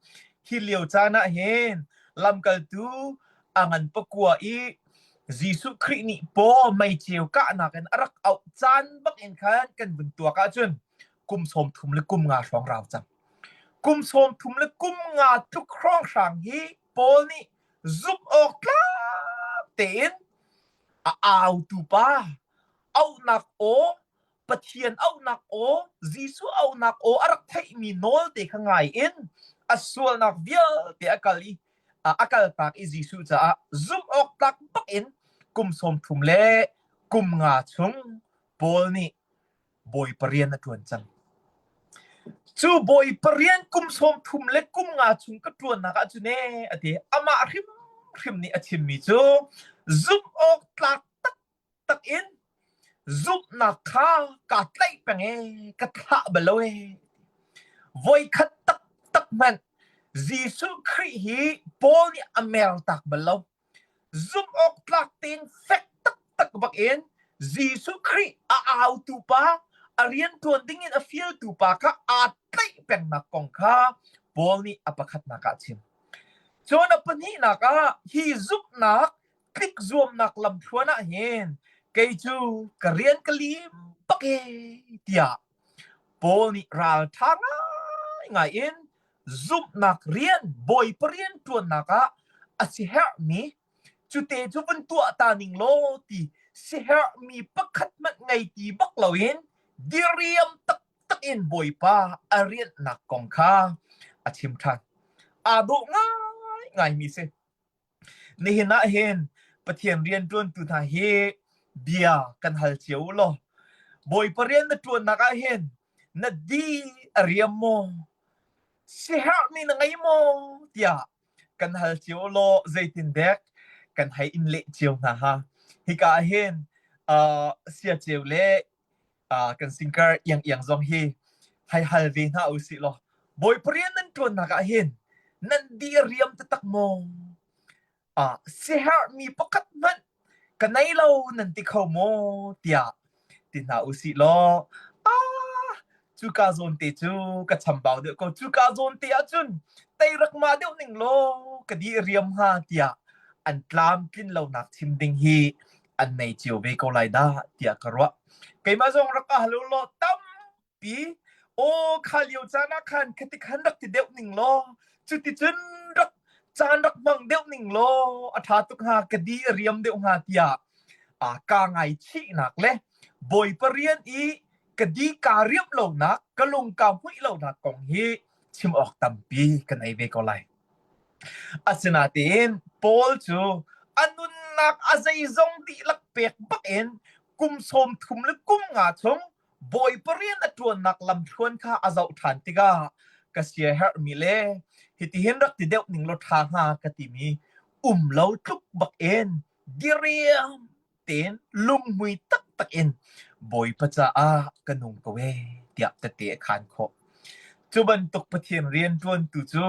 Hi lio caan ah hin lamkaltu a ngan pakua i Jesuh Khrih nih paw meiceu kahnak in a rak auh caan bak in khan kan vun tuak ahcun kum 30 le kum nga hrawng rau cang. Kum 30 le kum nga tluk hrawnghrang hi Paul nih zumh awk tlak tein a autu pa auhnak aw. Pathian auhnak aw, Jesuh auhnak aw a rak theihmi nawl te kha ngai in a sualnak vialte a kal i a kaltak i Jesuh caah zumh awk tlak bak in kum 30 le kum nga chung Paul nih Bawipa rian a ṭuan cang. Cu Bawipa rian kum 30 le kum nga chung ka ṭuannak ahcun ee a ti. Amah hrimhrim nih a chimmi cu zumh awk tlak taktak in zumhnak kha kaa tlaih peng ee, ka thlah bal lo ee. Voikhat taktak hmanh Jesuh Khrih hi Paul nih a mertak bal lo. Zumh awk tlak tein fek taktak bak in Jesuh Khrih a autu pa, a rianṭuan ding in a fialtu pa kha aa tlaih pengnak kong kha Paul nih a pakhatnak ah a chim. Cun a pahnihnak ah hi zumhnak tlik zuamnak lamthluan ah hin kei cu ka rian ka lim bak e tiah Paul nih ralṭha ngaingai in zumhnak rian Bawipa rian ṭuannak ah a siherhmi cute cu vun tuah ta ning law ti siherhmi pakhat hmanh ngei ti bak loin diriam taktak in Bawipa a rianhnak kong kha a chim ṭhan. Aa dawh ngaingaimi si. Nihin ah hin Pathian rianṭuantu hna hi bia kan hal cio u law Bawipa rian na ṭuannak ah hin na di a riam maw? Siherhmi na ngei maw? tiah kan hal cio law zeitindek kan hei in leh cio hna ha. Hika ah hin uh, sia ceu le uh, kan singkar iang iang zong hi hei hal ve hna u sih law Bawipa rian nan ṭuannak ah hin nan di a riam taktak maw? Uh, siherhmi pakhat hmanh ka nei lo nan ti kho maw? tiah ti hna u sih law ah cuka zawn te cu ka chambau deuh ko cuka zawn te ahcun tei rak ma deuh ning law ka di riam hnga tiah an tlam tlin lonak chim ding hi an nei cio ve ko lai dah tiah ka ruah. Keimah zong rak ka hal u law tampi aw kha lio caan ah khan khati khan rak ti deuh ning law cuticun rak caan rak hmang deuh ning law a ṭha tuk hnga ka di a riam deuh hnga tiah a ka ngaichihnak le Bawipa rian i ka di kaa riamh lonak ka lung kaa hmuih lonak kong hi chim awk tampi ka nei ve ko lai. Asinain Paul cu a nunnak a zeizong dihlak pek bakin kum 30 le kum nga chung Bawipa rian a ṭuannak lamthluan kha a zoh ṭhan tikah ka siaherhmi le hitihin rak ti deuh ning law ṭha hnga ka timi um lo tluk bakin diriam tein lunghmui taktak in Bawipa caah ka nung ko ee tiah tette a khaan khawh. Cu bantuk Pathian rianṭuantu cu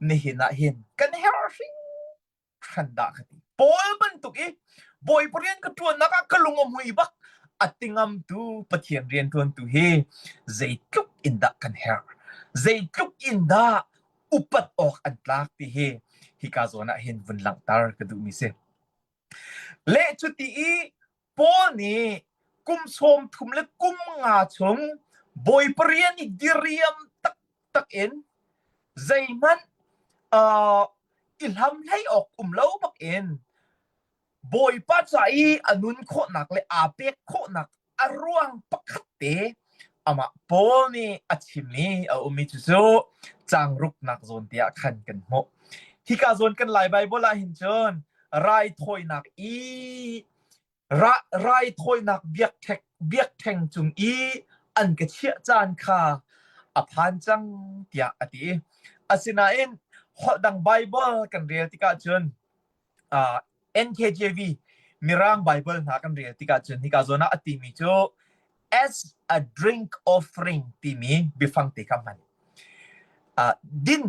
nihin ah hin kan herh hringhran dah ka ti. Paul bantuk i Bawipa rian ka ṭuannak ah ka lung a hmui bak a ti ngamtu Pathian rianṭuantu hi zeitluk in dah kan herh. Zeitluk in dah upat awk an tlak ti hi hika zawn ah hin vun langhter ka duhmi si. Le cuti i Paul nih kum 30 le kum nga chung Bawipa rian i diriam taktak in zeihmanh uh, i hlamhlei awk um lo bakin Bawipa ca i a nun khawhnak le aa pek khawhnak a ruang pakhat te amah Paul nih a chim i a ummi cucu caang ruknak zawn te ah khan kan hmuh. Hika zawn kan Lai Baibal ah hin cun raithawinak i ra, raithawinak biakṭhek biakṭheng cung i an ka chiah caan kha a phan cang tiah a ti. Asinain holh dang Baibal kan rel tikah cun uh, NKJV Mirang Bible hna kan rel tikah cun hika zawn ah a timi cu as a drink offering timi biafang te kha hman. Uh, din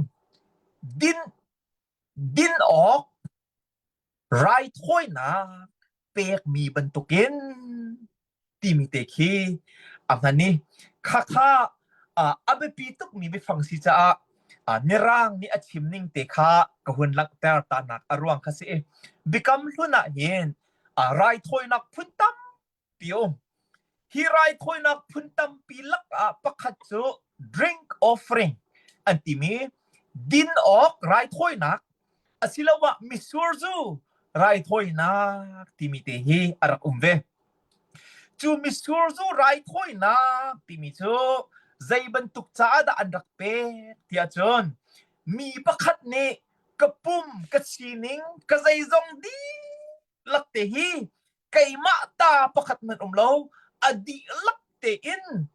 din din awk raithawinak pekmi bantukin timi te khi a hman i khakha a biapi tukmi biafang si caah Mirang nih a chim ning te kha ka hun langhter ta nak a ruang kha si i biakam hlun ah hin raithawinak phun tampi um. Hi raithawinak phun tampi lakah pakhat cu drink offering an timi din awk raithawinak asiloah mitsur zu raithawinak timi te hi a rak um ve. Cu mitsur zu raithawinak timi cu zei bantuk caah dah an rak pek tiah cun mi pakhat nih ka pum, ka sining, ka zeizong dihlak te hi keimah ta pakhat hmanh um lo, a dihlak tein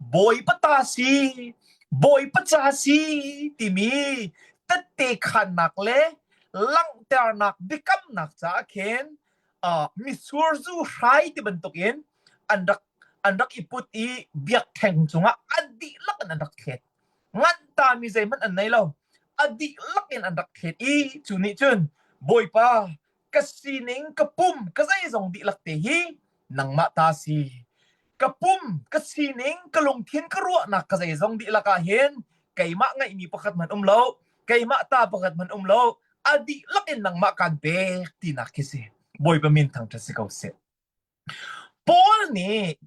Bawipa ta si, Bawipa ca si timi tette khannak le langhternak biakamnak caah khin uh, mitsur zu hrai ti bantukin an rak an rak i put i biakṭheng cungah a dihlak in an rak thlet. Nganh tami zeihmanh an nei lo. A dihlak in an rak thlet i cu nih cun Bawipa ka sining ka pum ka zeizong dihlak te hi nangmah ta si. Ka pum ka sining ka lungthin ka ruahnak ka zeizong dihlak ah hin keimah ngeihmi pakhat hmanh um lo keimah ta pakhat hmanh um lo a dihlak in nangmah kaan pek tinak khi si. Bawipa min thangṭhat si ko seh. Paul nih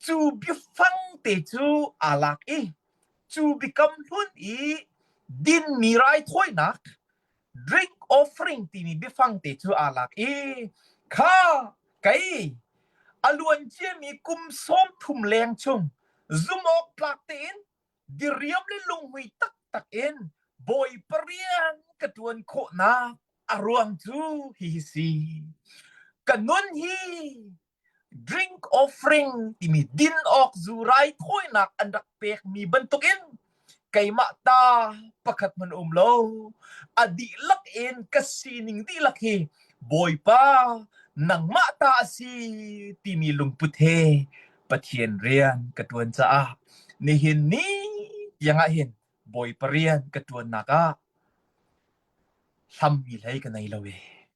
cu biafang te cu aa lak i cu biakam hlun i dinmi raithawinak drink offering timi biafang te cu aa lak i kha kei a luan ciami kum 30 leng chung zumhawk tlak tein diriam le lunghmui taktak in Bawipa rian ka ṭuan khawhnak a ruang cu hihi si. Ka nun hi drink offering timi din awk zu raithawinak an rak pekmi bantukin keimah ta pakhat hmanh um lo. A dihlak in ka sining dihlak hi Bawipa nangmah ta a si timi lungput he Pathian rian ka ṭuan caah nihin ni tiang ah hin Bawipa rian ka ṭuannak ah hlammi hlei ka nei lo ee.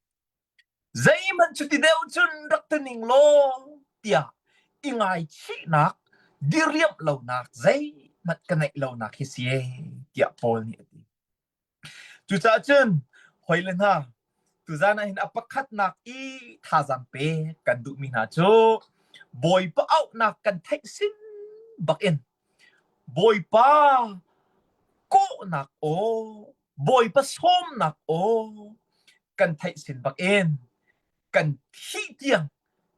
Zeihmanh cuti deuh cun rak ti ning law tiah i ngaichihnak diriamh lonak zeihmanh ka neih lonak hi si ee tiah Paul nih a ti. Cucaah cun hawile hna, tuzaan ah hin a pakhatnak i thazaang pek kan duhmi hna cu Bawipa auhnak kan theih sin bakin Bawipa kawhnak aw, Bawipa sawmnak aw kan theih sin bakin kan thih tiang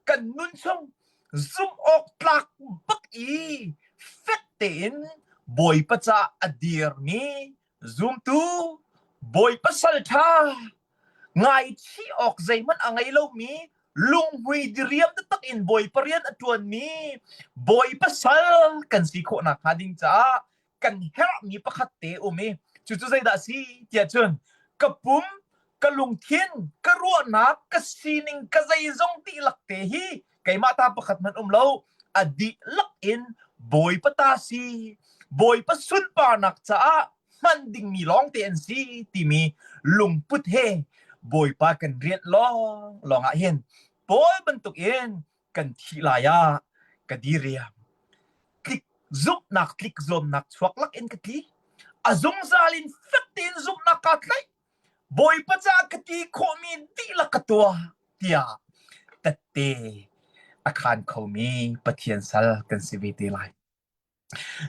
kan nun chung zumh awk tlak bak i fek tein Bawipa caah a dirmi zumtu Bawipa salṭha ngaichih awk zeihmanh a ngei lomi lunghmui diriam taktak in Bawipa rian a ṭuanmi Bawipa sal kan si khawh nakhnga ding caah kan herhmi pakhat te um i cucu zeidah a si tiah cun ka pum ka lungthin ka ruahnak ka sining ka zeizong dihlak te hi keimah ta pakhat hmanh um lo a dihlak in Bawipa ta si Bawipa sunparnak caah hman dingmi lawng te an si timi lungput he Bawipa kan rianh lawng lawng ah hin Paul bantuk in kan thih lai ah ka diriam tlik zumhnak tlik zuamnak chuak lak in ka tli a zungzal in fek tein zumhnak kaa tlaih Bawipa ca ka ti khawhmi dihlak ka tuah tiah tette a khaan khomi Pathian sal kan si ve te lai.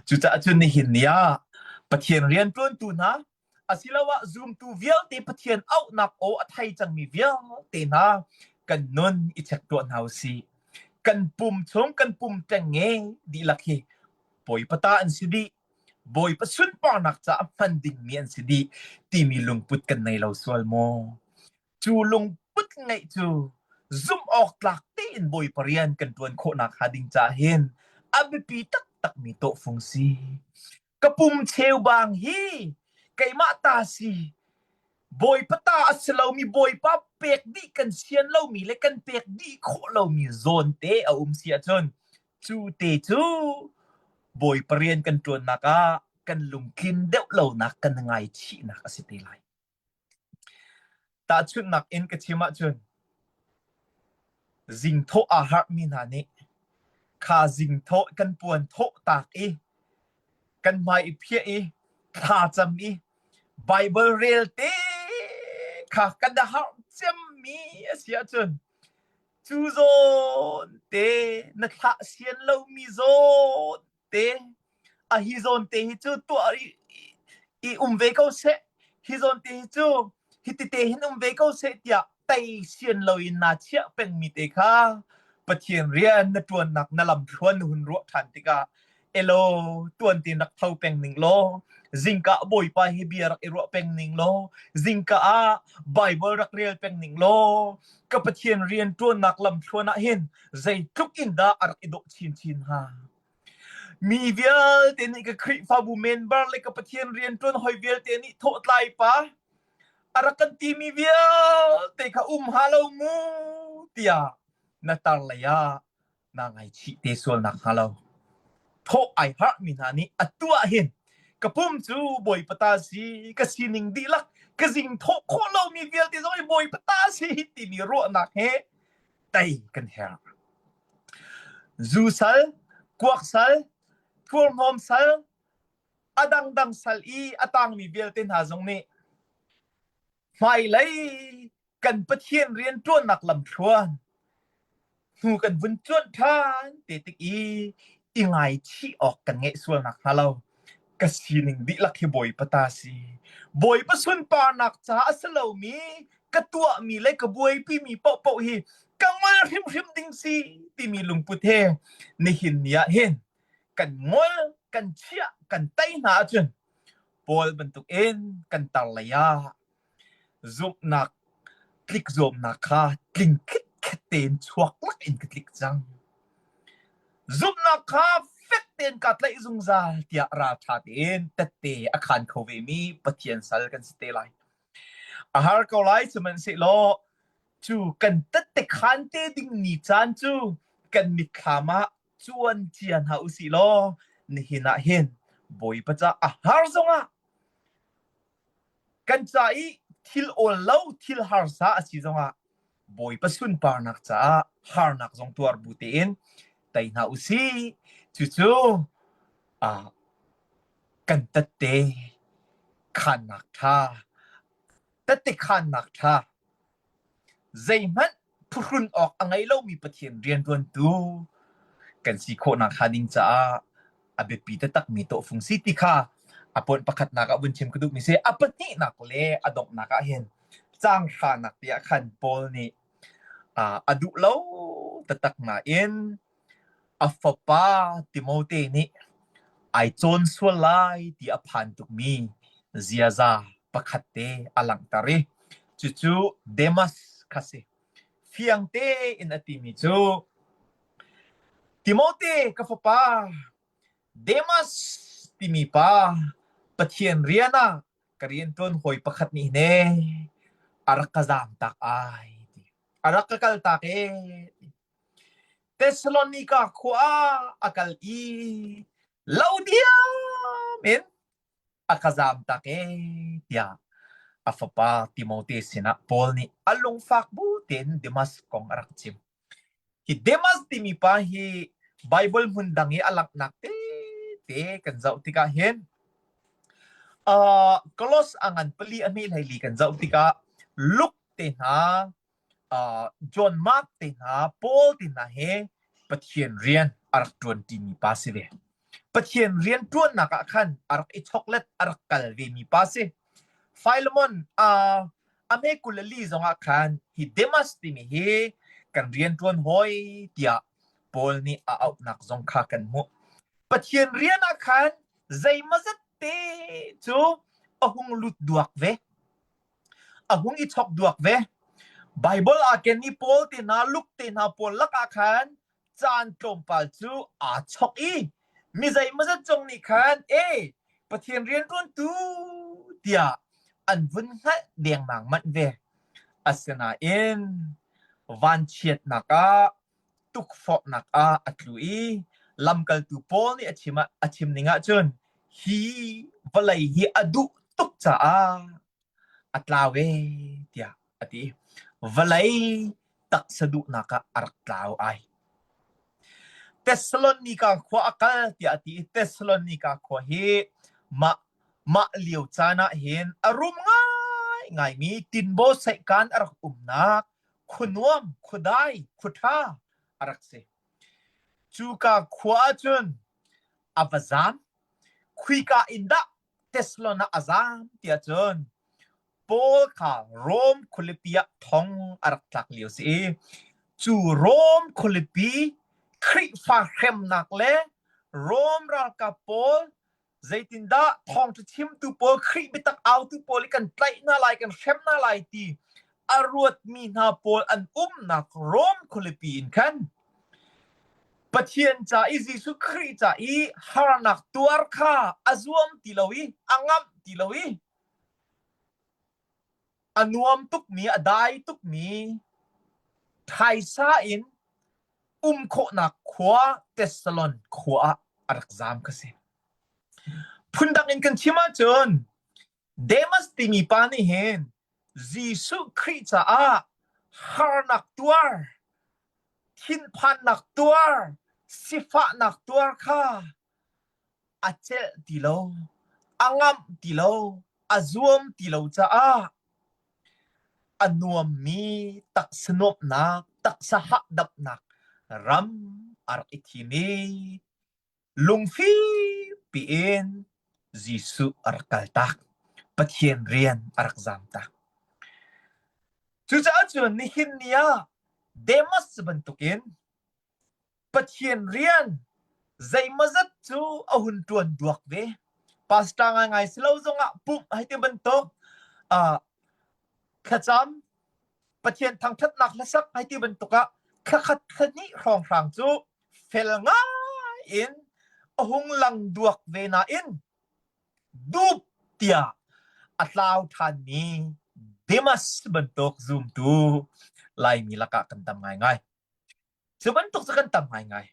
Cucaah cun nihin ni ah Pathian rianṭuantu hna asiloah zumtu vialte Pathian auhnak aw a thei cangmi vialte hna kan nun i check tuah hna u sih. Kan pum chung kan pum ṭengnge dihlak hi Bawipa ta an si dih. Bawipa sunparnak caah hman dingmi an si dih timi lungput kan nei lo sual maw? Cu lungput ngeih cu zumh awk tlak tein Bawipa rian kan ṭuan khawhnak hnga ding caah hin a biapi taktakmi tawhfung si. Ka pum cheubang hi keimah ta si. Bawipa ta a si lomi Bawipa pek dih kan sian lomi le kan pek dih khawh lomi zawn te a um si ahcun cu te cu Bawipa rian kan ṭuannak ah kan lungtlin deuh lonak kan ngaichihnak a si te lai. Tahchunhnak in ka chim ahcun zingthawh aa harhmi hna nih kha zingthawh kan puan thawh taak i kan hmai i phiah i thlacam i Baibal rel te kha kan i harh cemmi a si ahcun cu zawn te na thlah sian lomi zawn te a hi zawn te hi cu tuah i, i um ve ko seh hi zawn te hi cu hi tete hin um ve ko seh tiah tei sian loin naa chiah pengmi te kha. Pathian rian na ṭuannak na lamthluan na hun ruah ṭhan tikah elaw tuan tein rak tho peng ning law zingka Bawipa hi bia rak i ruah peng ning law zingka ah Bible rak rel peng ning law ka Pathian rian ṭuannak lamthluan ah hin zeitluk in dah a rak i dawh chinchin hnga. Mi vialte nih ka Khrihfabu member le ka Pathian rianṭuan hoi vialte nih thawhtlai pa a rak kan timi vialte kha um ha lo mu tiah na tar lei ah naa ngaichih te sual nakhnga lo. Thawh ai harhmi hna nih atu ah hin ka pum cu Bawipa ta si, ka sining dihlak, ka zing thawh khawh lomi vialte zong hi Bawipa ta si timi ruahnak he tei kan herh. Zu sal, kuak sal, thurhnawm sal, a dangdang sal i a tangmi vialte hna zong nih hmailei kan Pathian rianṭuannak lamthluan hnu kan vun cuanh ṭhan te tik i i ngaichih awk kan ngeih sual nakhnga lo ka sining dihlak hi Bawipa ta si. Bawipa sunparnak caah a si lomi ka tuahmi le ka buaipimi paohpaoh hi ka ngol hrimhrim ding si timi lungput he nihin ni ah hin kan ngol, kan chiah, kan tei hna ahcun Paul bantukin kan tar lei ah zumhnak tlikzuamnak kha tling khitkhet tein chuak lak in ka tlik cang. Zumhnak kha fek tein kaa tlaih zungzal tiah ralṭha tein tette a khaan kho vemi Pathian sal kan si te lai. A har ko lai sihmanhsehlaw cu kan tette khaan te ding ni caan cu kan mitthlam ah cuan cia hna usih law nihin ah hin Bawipa ca a har zongah Kan ca i thil awl lo thil harsa a si zongah Bawipa sunparnak caah harnak zong tuar bu tein tei hna u sih. Cucu ah kan tette khaannak ṭha, tette khaannak ṭha Zeihmanh phuhrun awk a ngei lomi Pathian rianṭuantu kan si khawh nakhnga ding caah a biapi taktakmi tawhfung si ti kha a point pakhatnak ah vun chim ka duhmi si. A pahnihnak le a donghnak ah hin caang hranak te ah khan Paul nih a duh lo taktak nain A fapa Timote nih ai cawn sual lai ti a phan tukmi ziaza pakhat te a langhter i cucu Demas kha si. Fiang tein a timi cu Timote ka fapa Demas timi pa Pathian rian ah ka rianṭuan hawi pakhat nih ne a rak ka zaamtak ai ti. A rak ka kaltak ee. Thessalonika khua ah a kal i lo diam in a ka zamtak ee tiah a fapa Timote sinah Paul nih a lungfak bu tein Demas kong a rak chim. Hi Demas timi pa hi Baibal hmun dang i a langhnak tete kan zoh tikah hin uh, Kolos a ngan pali a hme hlei li kan zoh tikah Luke te hna John Mark te hna, Paul te hna he Pathian rian a rak ṭuan ṭimi pa si ve. Pathian rian ṭuannak ah khan a rak i choklet a rak kal vemi pa si. Philemon uh, a hme 22 zongah khan hi Demas timi hi kan rian ṭuan hawi tiah Paul nih a auhnak zong kha kan hmuh. Pathian rian ah khan zeimazat te cu a hung lut duak ve. A hung i chok duak ve. Baibal aa ken i Paul te hna, Luke te hna pawl lakah khan caan tlawmpal cu aa chok i mi zeimawzat zong nih khan e Pathian rianṭuantu tiah an vun hngalh dengmang manh ve. Asinain vanchiatnak ah tukforhnak ah a tlu i lamkaltu Paul nih a chim ah a chim ning ahcun hi vawlei hi a duh tuk caah a tlau ee tiah a ti. Vawlei taksa duhnak ah a rak tlau ai. Thessalonika khua a kal tiah a ti i Thessalonika khua hi mah mah lio caan ah hin a rum ngaingaimi tinbaw saihkan a rak umnak khuanuam, khuadai, khuaṭha a rak si. Cuka khua ahcun a va zaam. Khuika in dah Thessalon ah a zaam tiah cun Paul kha Rom khualipi ah thong a rak tlak lio si i. Cu Rom khualipi Khrihfa hremnak le Rom ralkap pawl zeitindah thawngṭha chimtu pawl Khrih biatak autu pawl i kan tlaih hna lai kan hrem hna lai ti a ruatmi hna pawl an umnak Rom khualipi in khan Pathian ca i Jesuh Khrih ca i harnak tuar kha a zuam ti lo i a ngamh ti lo i a nuam tukmi a dai tukmi phaisa in um khawhnak khua Thessalon khua ah a rak zaam kha si. Phundang in kan chim ahcun Demas timi pa nih hin Jesuh Khrih caah harnak tuar, thinphannak tuar, sifahnak tuar kha a celh ti lo, a ngamh ti lo, a zuam ti lo caah A nuammi taksa nuamhnak, taksa hahdamhnak ram a rak i thim i lungfim piin Jesuh a rak kaltak. Pathian rian a rak zamtak. Cucaah cun nihin ni ah Demas bantukin Pathian rian zeimawzat cu a hun ṭuan duak ve. Pastor ngaingai si lo zongah pumh hei ti bantuk uh, thlacam Pathian thangṭhatnak hlasak hei ti bantuk ah thlakhat thlahnih hrawnghrang cu fel ngai in a hung lang duak ve nain dup tiah a tlau ṭhanmi Demas bantuk zumtu Laimi lakah kan tam ngaingai. Cu bantuk cu kan tam ngaingai.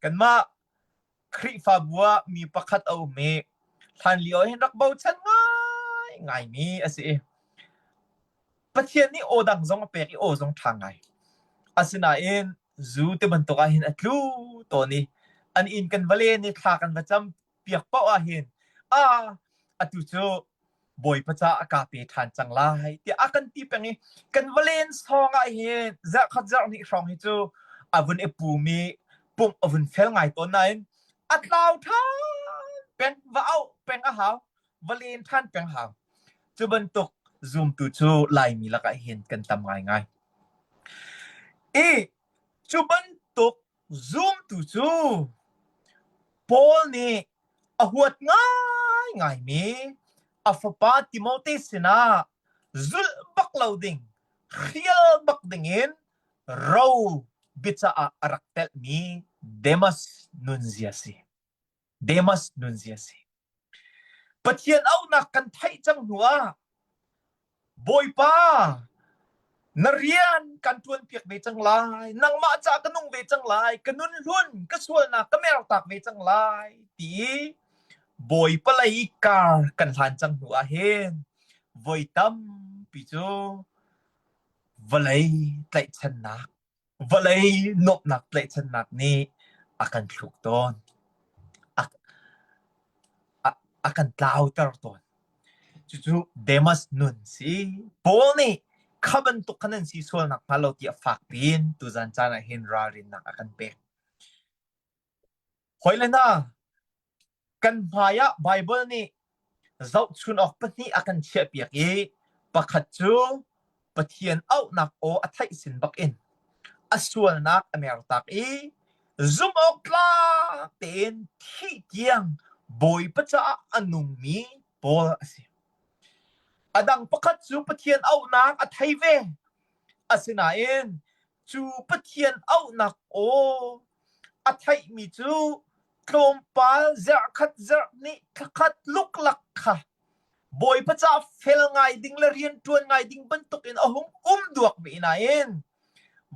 Kanmah Khrihfabu ah mi pakhat a um i hlanlio hin rak bochan ngaingaimi a si i Pathian nih aw dang zong a pek i aw zong ṭha ngai. Asinain zu ti bantuk ah hin a tlu tawn i an inn kan va len i thla kan va cam piak paoh ah hin ah atu cu Bawipa ca a ka pe ṭhan cang lai tiah a kan ti peng i kan va len sawng ah hin zarhkhat zarhhnih hrawng hi cu a vun i pum i pumh a vun fel ngai tawn nain a tlau ṭhan peng va auh peng a hau va len ṭhan peng hau cu bantuk zumtu cu Laimi lakah hin kan tam ngaingai i cu bantuk Zumtu cu Paul nih a huat ngaingaimi a fapa Timote sinah zulh bak lo ding, hrial bak dingin ro biacah ah a rak telhmi Demas nunzia si. Demas nunzia si. Pathian auhnak kan theih cang hnu ah Bawipa na rian kan ṭuanpiak ve cang lai, nangmah caah ka nung ve cang lai, ka nun hlun, ka sualnak ka mertak ve cang lai ti i Bawipa lei kar kan hlan cang hnu ah hin voi tampi cu vawlei tlaihchannak Vawlei nuamhnak tlaihchannak nih a kan thluk tawn. A, a, a kan tlauter tawn. Cucu Demas nun si. Paul nih kha bantuk kha nan si sual nakhnga lo tiah fak piin tuzan caan ah hin ralrinnak a kan pek. Hawile hna, kan hmai ah Baibal nih zohchun awk pahnih a kan chiahpiak i pakhat cu Pathian auhnak aw a theih sin bakin a sualnak a mertak i zumhawktlak tein thih tiang Bawipa caah a nungmi Paul a si. A dang pakhat cu Pathian auhnak a thei ve. Asinain cu Pathian auhnak aw a theihmi cu tlawmpal zarhkhat zarhhnih thlakhat luklak kha Bawipa caah fel ngai ding le rianṭuan ngai ding bantukin a hung um duak ve nain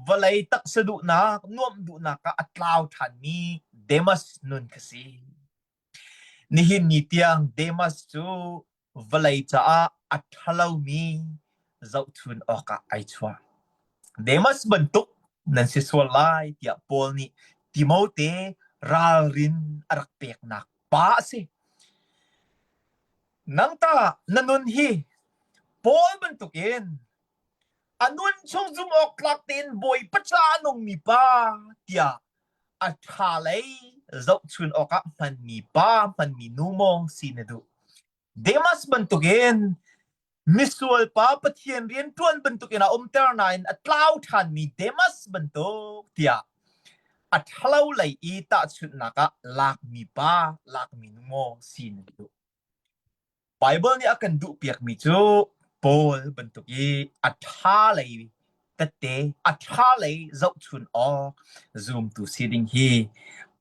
vawlei taksa duhnak nuamh duhnak ah a tlau ṭhanmi Demas nun kha si. Nihin ni tiang Demas cu vawlei caah a ṭhalomi zohchun awkah ai chuah. Demas bantuk nan si sual lai tiah Paul nih Timote ralrin a rak peknak pa a si. Nang tah na nun hi Paul bantukin a nun chung zumh awk tlak tein Bawipa caah a nungmi pa tiah a ṭha lei zohchun awkah hmanmi pa, hmanmi nu maw si na duh? Demas bantukin Misual pa Pathian rian ṭuan bantukin a umter nain a tlau ṭhanmi Demas bantuk tiah a ṭhalo lei i tahchunhnak ah lakmi pa, lakmi nu maw si nan duh? Baibal nih a kan duhpiakmi cu Paul bantuk i a ṭha lei tette, a ṭha lei zohchun awk zumtu si ding hi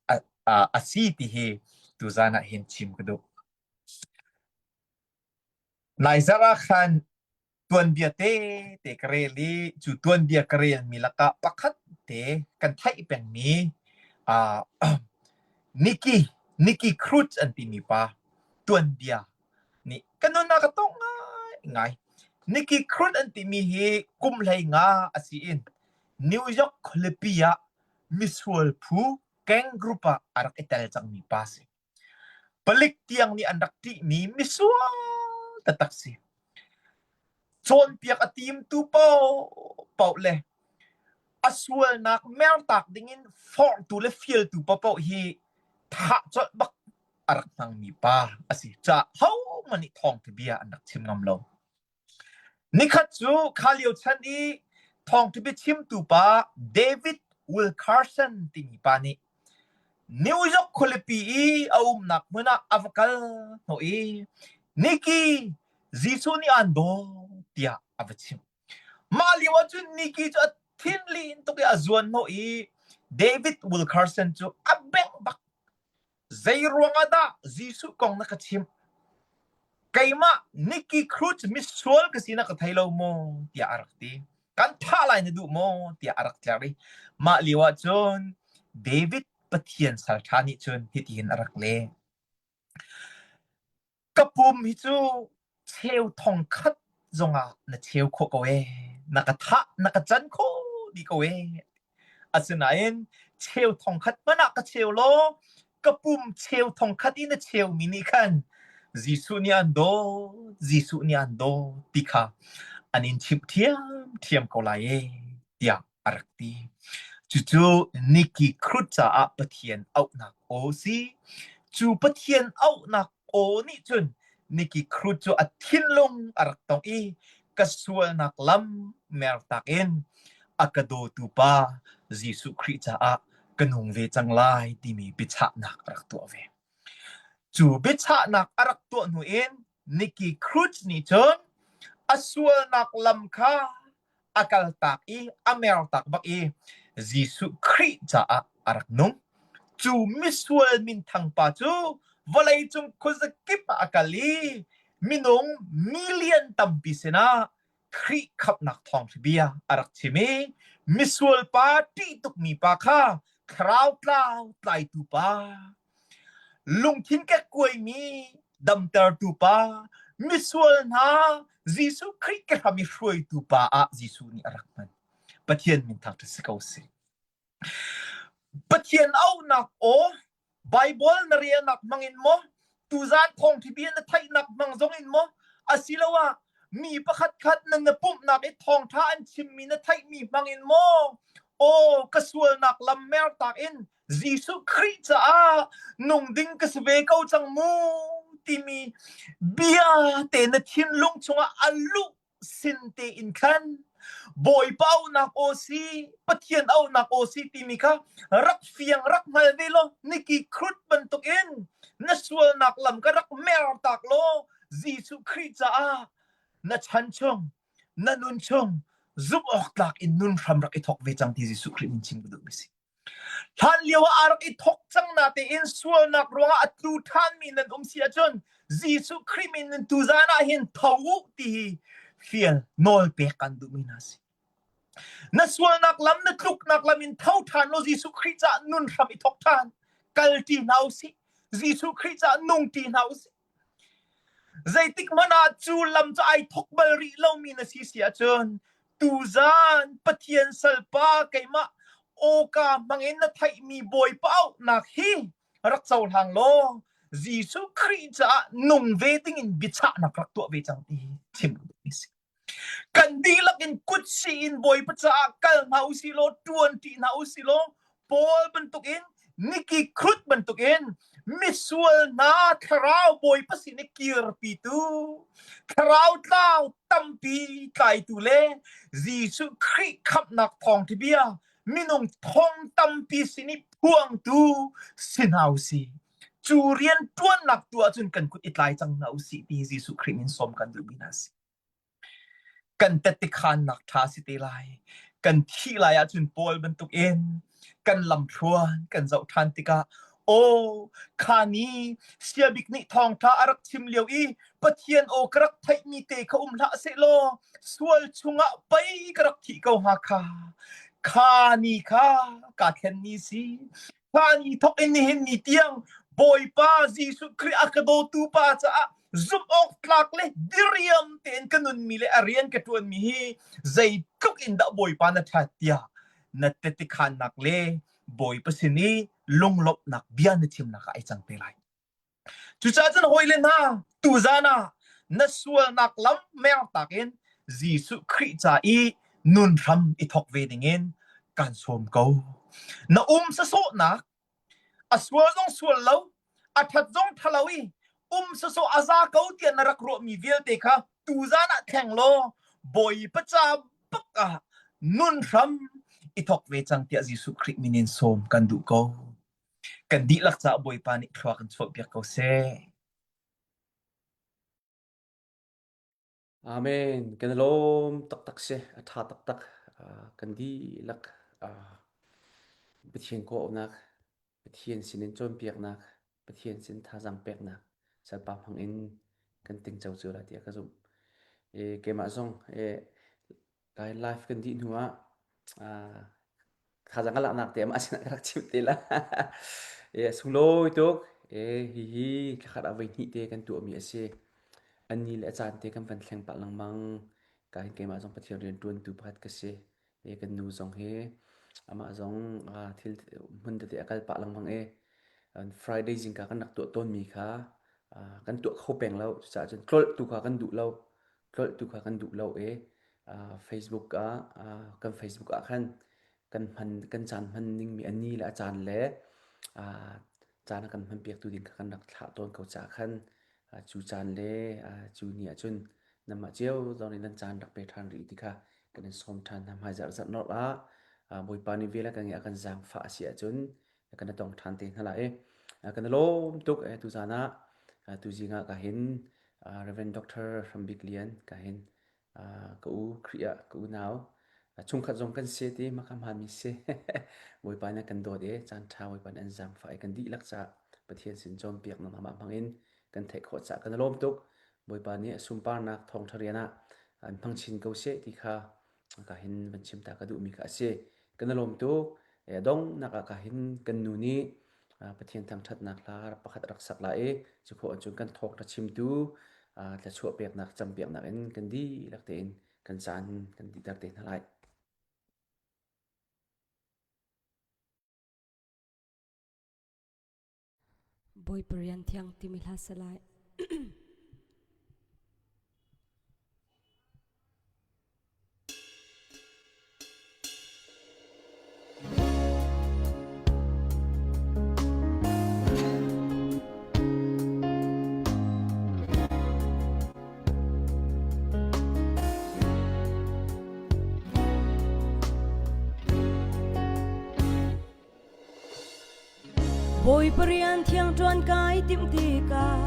a, a, a si ti hi tuzan ah hin chim ka duh. Naizarh ah khan tuanbia tete ka rel i cu tuanbia ka relmi lakah pakhat te kan theih pengmi uh, Nicky Nicky Cruz an timi pa tuanbia nih ka nun ah ka tong ngai ngai. Nicky Cruz an timi hi kum hlei nga a si in New York khualipi ah misual phu gang group ah a rak i tel cangmi pa si. Palik tiang nih an rak ṭihmi misual taktak si. Cawnpiak a timtu paohpaoh le a sualnak mertak dingin forhtu le fialtu paohpaoh hi thah colh bak a rak hmangmi pa a si. Caah hohmanh nih thawngṭha bia an rak chim ngam lo. Nikhat cu kha lio chan i thawngṭha biachimtu pa David Wilkerson timi pa nih New York khualipi i a umnak hmun ah a va kal hnawh i Nicky, Jesuh nih aan dawt tiah a va chimh. Mah lio ah cun Nicky cu a thinlin tuk i a zuan hnawh i David Wilkerson cu a bengh bak. Zeiruang ah dah Jesuh kong na ka chimh? Keimah Nicky Cruz misual ka si na ka thei lo maw? tiah a rak ti. Kan thah lai na duh maw? tiah a rak tlerh i mah lio ah cun David Pathian salṭha nih cun hitihin a rak leh. Ka pum hi cu cheu thong khat zongah na cheu khawh ko ee. Na ka thah, na ka can khawh dih ko ee. Asinain cheu thong khat hmanh ah ka cheu law ka pum cheu thong khat i na cheumi nih khan Jesuh nih aan dawt, Jesuh nih aan dawt ti kha an in chimh ṭhiamṭhiam ko lai ee tiah a rak ti. Cucu Nicky Cruz caah Pathian auhnak aw si. Cu Pathian auhnak aw nih cun Nicky Cruz cu a thinlung a rak tong i ka sualnak lam mertak in a ka dawtu pa Jesuh Khrih caah ka nung ve cang lai timi biachahnak a rak tuah ve. Cu biachahnak a rak tuah hnu in Nicky Cruz nih cun a sualnak lam kha a kaltak i a mertak bak i Jesuh Khrih caah a rak nung. Cu misual minthang pa cu vawleicung khuazakip ah a kal i minung million tampi sinah Khrih khamhnak thawngṭha bia a rak chim i misual pa ṭih tukmi pa kha thlarau tlau tlaitu pa Lungthin kekkuaimi damtertu pa, misual hna Jesuh Khrih ke hram i hruaitu pa ah Jesuh nih a rak hman. Pathian min thangṭhat si ko seh. Pathian auhnak aw, Bible na relnak hmang in maw, tuzan thawngṭha bia na theihnak hmang zong in maw, asiloah mi pakhat khat na na pumhnak i thawngṭha an chimmi na theihmi hmang in maw, aw ka sualnak lam mertak in Jesuh Khrih caah nung ding ka si ve ko cang mu timi bia te na thinlung chungah a luh sin te in khan Bawipa auhnak aw si Pathian auhnak aw si timi kha rak fiang rak hngal ve law niki krut bantukin na sualnak lam ka rak mer tak law Jesuh Khrih caah na chan chung na nun chung zumh awk tlak in nun hram rak i thawk ve cang ti Jesuh Khrih min chim ka duh mi si. Hlanlio ah aa rak i thawk cang natein sualnak ruangah a tlu ṭhanmi nan um si ahcun Jesuh Khrih min in tuzan ah hin tho u ti hi fial nawl pek kan duhmi hna si. Na sualnak lam, na tluknak lam in tho ṭhan law Jesuh Khrih caah nun hram i thawk ṭhan. Kal ṭi hna u sih. Jesuh Khrih caah nung ṭi hna u sih. Zeitik hmanh ah cu lam cu ai thawk bal rih lomi na si si ahcun tuzan Pathian salpa keimah awka hmangin na theihmi Bawipa auhnak hi rak cohlang law Jesuh Khrih caah nung ve dingin biachahnak rak tuah ve cang ti hi chim ka duhmi a si. Kan dihlak in kutsih in Bawipa caah kal hna usih law ṭuan ṭi hna usih law Paul bantukin Nicky Cruz bantukin Misual hna thlarau Bawipa sin i kirpitu, thlarau tlau tampi tlaitu le Jesuh Khrih khamhnak thawngṭha bia minung thong tampi sin i phuangtu si hna u sih. Cu rian ṭuannak tu ahcun kan kut i tlai cang hna u sih ti Jesuh Khrih min sawm kan duhmi hna si. Kan tettekhannak ṭha si te lai. Kan thih lai ahcun Paul bantukin kan lamthluan kan zoh ṭhan tikah aw kha ni siabik nih thawngṭha a rak chim lio i Pathian aw ka rak theihmi te kha um hlah sehlaw sual chungah pei ka rak thih ko hnga kha. Kha ni kha kaa thlen ni si. Kha ni thawk in nihin ni tiang Bawipa Jesuh Khrih a ka dawtu pa caah zumh awk tlak le diriam tein ka nunmi le a rian ka ṭuanmi hi zeitluk in dah Bawipa na ṭhat tiah na tetikhannak le Bawipa sin i lunglawmhnak bia na chimnak ah ai cang te lai. Cucaah cun hawile hna, tuzan ah na sualnak lam mertak in Jesuh Khrih ca i nun hram i thawk ve dingin kan sawm ko. Na um sasawhnak a sual zong sual lo, a ṭhat zong ṭha lo i um sawsawh a za ko tiah na rak ruahmi vialte kha tuzan ah thleng law Bawipa ca bak ah nun hram i thawk ve cang tiah Jesuh Khrih min in sawm kan duh ko. Kan dihlak caah Bawipa nih thlua kan chuahpiak ko seh. Amen. Kan i lawm taktak si. A ṭha taktak. Kan dihlak Pathian kawhnak, Pathian sinin cawnpiaknak, Pathian sin thazaang peknak salpa hmang in kan tingco cio lai tiah ka zumh. Keimah zong kai live kan dih hnu ah Thazaang ka laknak te amah sinah ka rak chimh te la. E, sunglawi tuk. E, hihi thlakhat ah voi hnih te kan tuahmi a si. An ni le a caan te kan van thleng pah lengmang. Ka hin keimah zong Pathian rian ṭuantu pakhat ka si. E, kan nu zong hi amah zong thil hmun tete a kal pah lengmang e. Friday zingka kan rak tuah tawnmi kha kan tuah kho peng lo. Cucaah cun tlolh tu kha kan duh lo. Tlolh tu kha kan duh lo i Facebook ah kan Facebook ah khan kan hman kan caan hman ningmi a ni le a caan le caan a kan hmanpiaktu ding kha kan rak thlah tawn ko caah khan cu caan le cu ni ahcun nanmah cio zong nih nan caan rak pe ṭhan rih ti kha kan in sawm ṭhan hna. Hmaizarh zarh nolh ah Bawipa nih vel a kan ngeih a kan zaangfah a si ahcun kan i tong ṭhan te hna lai. Kan i lawm tuk tuzaan ah tuzing ah ka hin Reverend Dr. Hram Bik Lian ka hin ka u Khrih ah ka unau chungkhat zong kan si ti maka hmaanmi si. Bawipa nih kan dawt i caan ṭha Bawipa nih an zaangfah i kan dihlak caah Pathian sin cawnpiak nangmah mah hmang in kan theih khawh caah kan i lawm tuk. Bawipa nih a sunparnak thawngṭha rian ah an hmang chin ko seh ti kha ka hin van chim ta ka duhmi kha a si. Kan i lawm tuk. Donghnak ah ka hin kan nu nih Pathian thangṭhatnak hla pakhat rak sak la i cu khawh cun kan thawk ra chimtu thluachuah peknak campiaknak in kan dihlak tein kan caan kan dihter te hna lai. Bawipa rian thiang timi hla sa lai. Bawipa rian thiang ṭuan kai timh tikah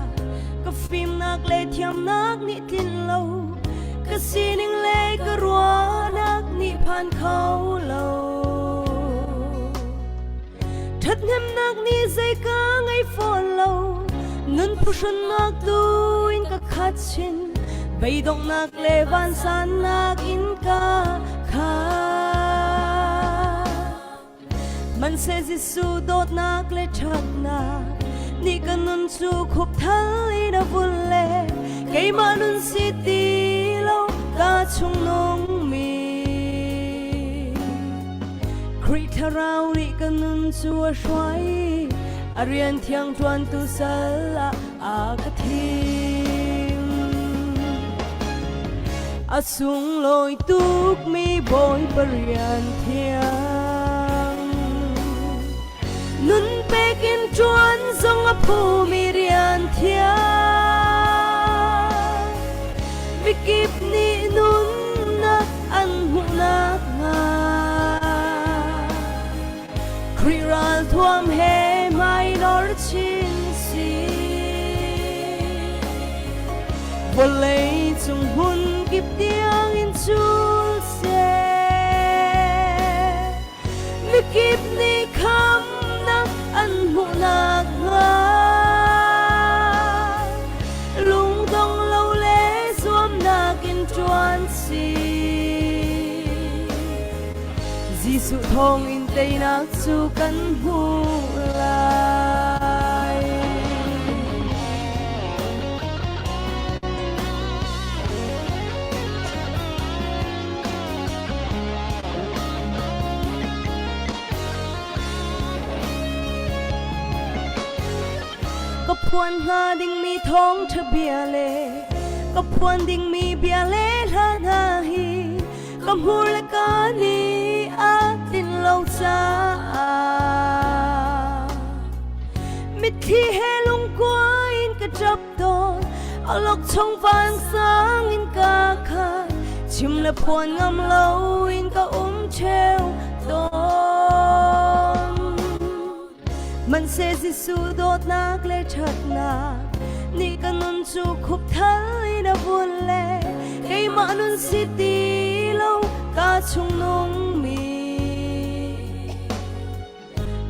ka fimnak le thiamnak nih tlin lo ka sining le ka ruahnak nih phan kho lo ṭhathnemnak nih zei ka ngei fawn lo nun phuhrunnak tu in ka khat chin beidonghnak le vansannak in ka khat Hmanhseh Jesuh dawtnak le ṭhatnak nih ka nun cu khupthal in a vul le keimah nun si ti lo ka chung nungmi Khrih Thlarau nih ka nun cu a hruai a rian thiang ṭuantu sal ah a ka thim. A sunglawi tukmi Bawipa rian thiang. Nun. pek in ṭuan zong a phumi rian thiang. Mikip nih nunnak an hmuh nakhnga. Khrih ralthuam he hmainor chin si. Vawlei cung hmun kip tiang in cul seh. Mikip nih khamnak an hmuh nakhnga. Lungdong lo le zuamnak in ṭuan si. Jesuh thawng in teinak cu kan hmuh lai. Ka phuan hnga dingmi thawngṭha bia le ka phuan dingmi bia le hla hna hi ka hmur le ka nih a tlin lo caah mitthli he lungkua in ka ṭap tawn awlokchong vansang in ka khat chim le phuan ngam lo in ka um ṭheo tawn Hmanhseh Jesuh dawtnak le ṭhatnak nih ka nun cu khupthal in a vun le keimah nun si ti lo ka chung nungmi.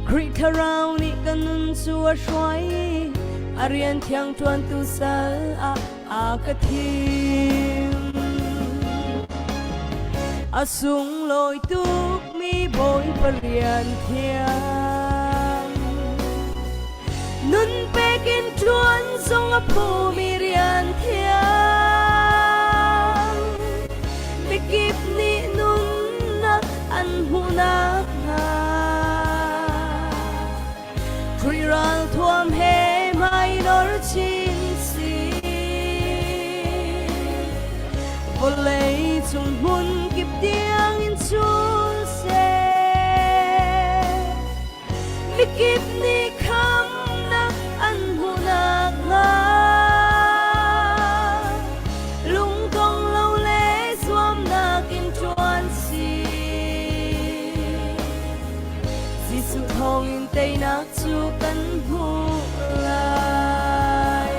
Khrih Thlarau nih ka nun cu a hruai i a rian thiang ṭuantu sal ah a ka thim. A sunglawi tukmi Bawipa rian thiang. Nun pek in ṭuan zong a phumi rian thiang. Mikip nih nunnak an hmuh nakhnga. Khrih ralthuam he hmainor chin si. Vawlei cung hmun kip tiang in cul seh. Mikip nih khamnak an hmuh nakhnga. Lungdong lo le zuamnak in ṭuan si. Jesuh thawngin teinak cu kan hmuh lai.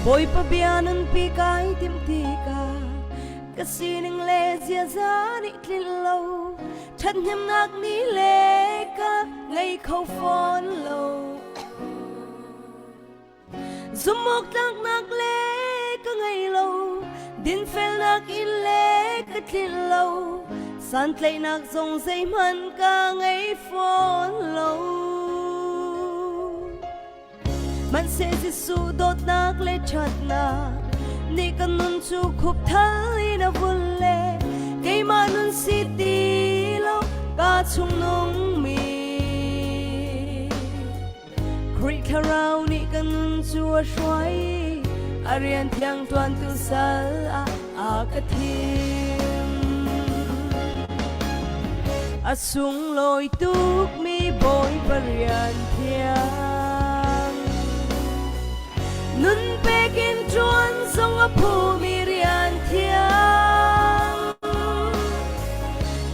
Bawipa bia nunpi kai timh tikah ka sining le ziaza nih tlinh lo ṭhathnemnak ni le ka ngei kho fawn lo. Zumhawktlaknak le ka ngei lo, dinfelnak in le ka tlinh lo, santlaihnak zong zeihmanh ka ngei fawn lo. Hmanhseh Jesuh dawtnak le ṭhatnak nih ka nun cu khupthal in a vun le keimah nun si ti lo ka chung nungmi. Khrih Thlarau nih ka nun cu a hruai i a rian thiang ṭuantu sal ah a ka thim. A sunglawi tukmi Bawipa rian thiang. Nun pek in ṭuan zong a phumi rian thiang.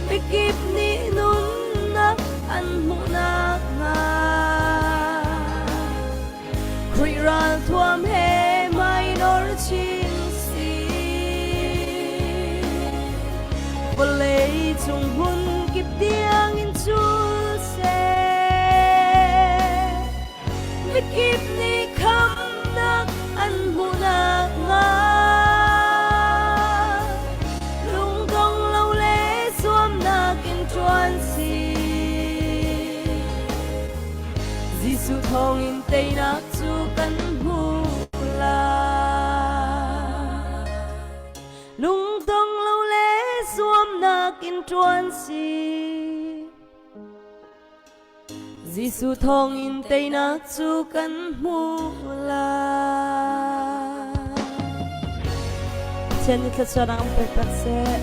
Mikip nih nunnak an hmuh nakhnga Khrih ralthuam he hmainor chin si. Vawlei cung hmun kip tiang in cul seh. Mikip nih khamnak an hmuh nakhnga lungdong lo le zuamnak in ṭuan si. Jesuh thawngin teinak cu kan hmu lai. Lungdong lo le zuamnak in ṭuan si. Jesuh thawngin teinak cu kan hmuh lai. Pathian nih thluachuahnak an pek pek seh.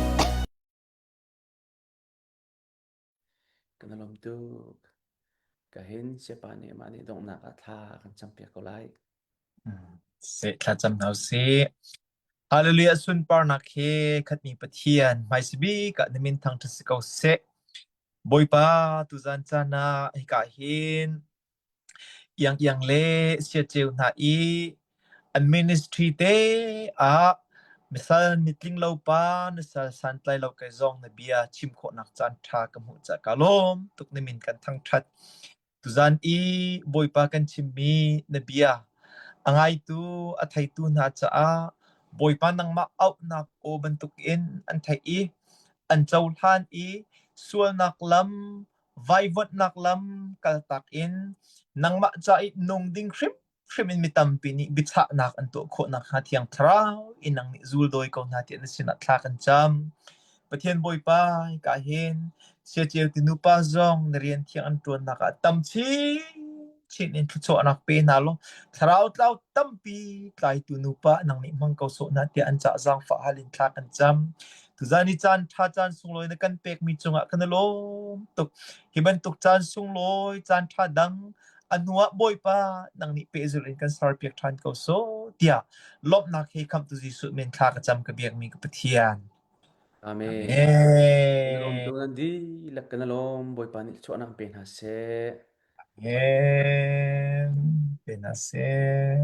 tuk. Ka hin siapa nih mah nih donghnak ah thla a kan campiak ko lai. Seh thlacam hna usih. Hallelujah sunparnak he khatmi Pathian hmaisabik ah na min thangṭhat si ko seh. Bawipa tuzan caan ah hika hin iang iang le siaceu hna i an ministry te ah misal mitling lo pa na sal santlai lo kai zong na bia chim khawhnak caan ṭha ka hmuh ca ka lawm tuk na min kan thangṭhat. Tuzan i Bawipa kan chimmi na bia a ngaitu a theitu hna caah Bawipa nangmah auhnak aw bantukin an theih i an cohlan i sualnak lam vaivuanhnak lam kaltak in nangmah ca i nung ding hrimhrim in mi tampi nih biachahnak an tuah khawh nakhnga Thiang Thlarau in nang nih zul dawi ko hna tiah na sinah thla kan cam. Pathian Bawipa, hika hin siaceu ti nupa zong na rian thiang an ṭuannak ah tam chinchin in thluachuahnak pe hna law thlarau tlau tampi tlaitu nupa nang nih hmang ko sawh hna tiah an cah zaangfah hal in thla kan cam. Tuzan i caan ṭha caan sunglawi na kan pekmi cungah kan i lawm tuk. Hi bantuk caan sunglawi, caan ṭha dang a hnuah Bawipa nang nih pehzulh in kan serpiak ṭhan ko sawh tiah lawmhnak he khamhtu Jesuh min thla ka cam ka biakmi ka Pathian. Amen. Amen. Kan lawm tu nan dihlak kan lawm Bawipa nih chuahnak pe hna seh. Amen. Pe hna seh.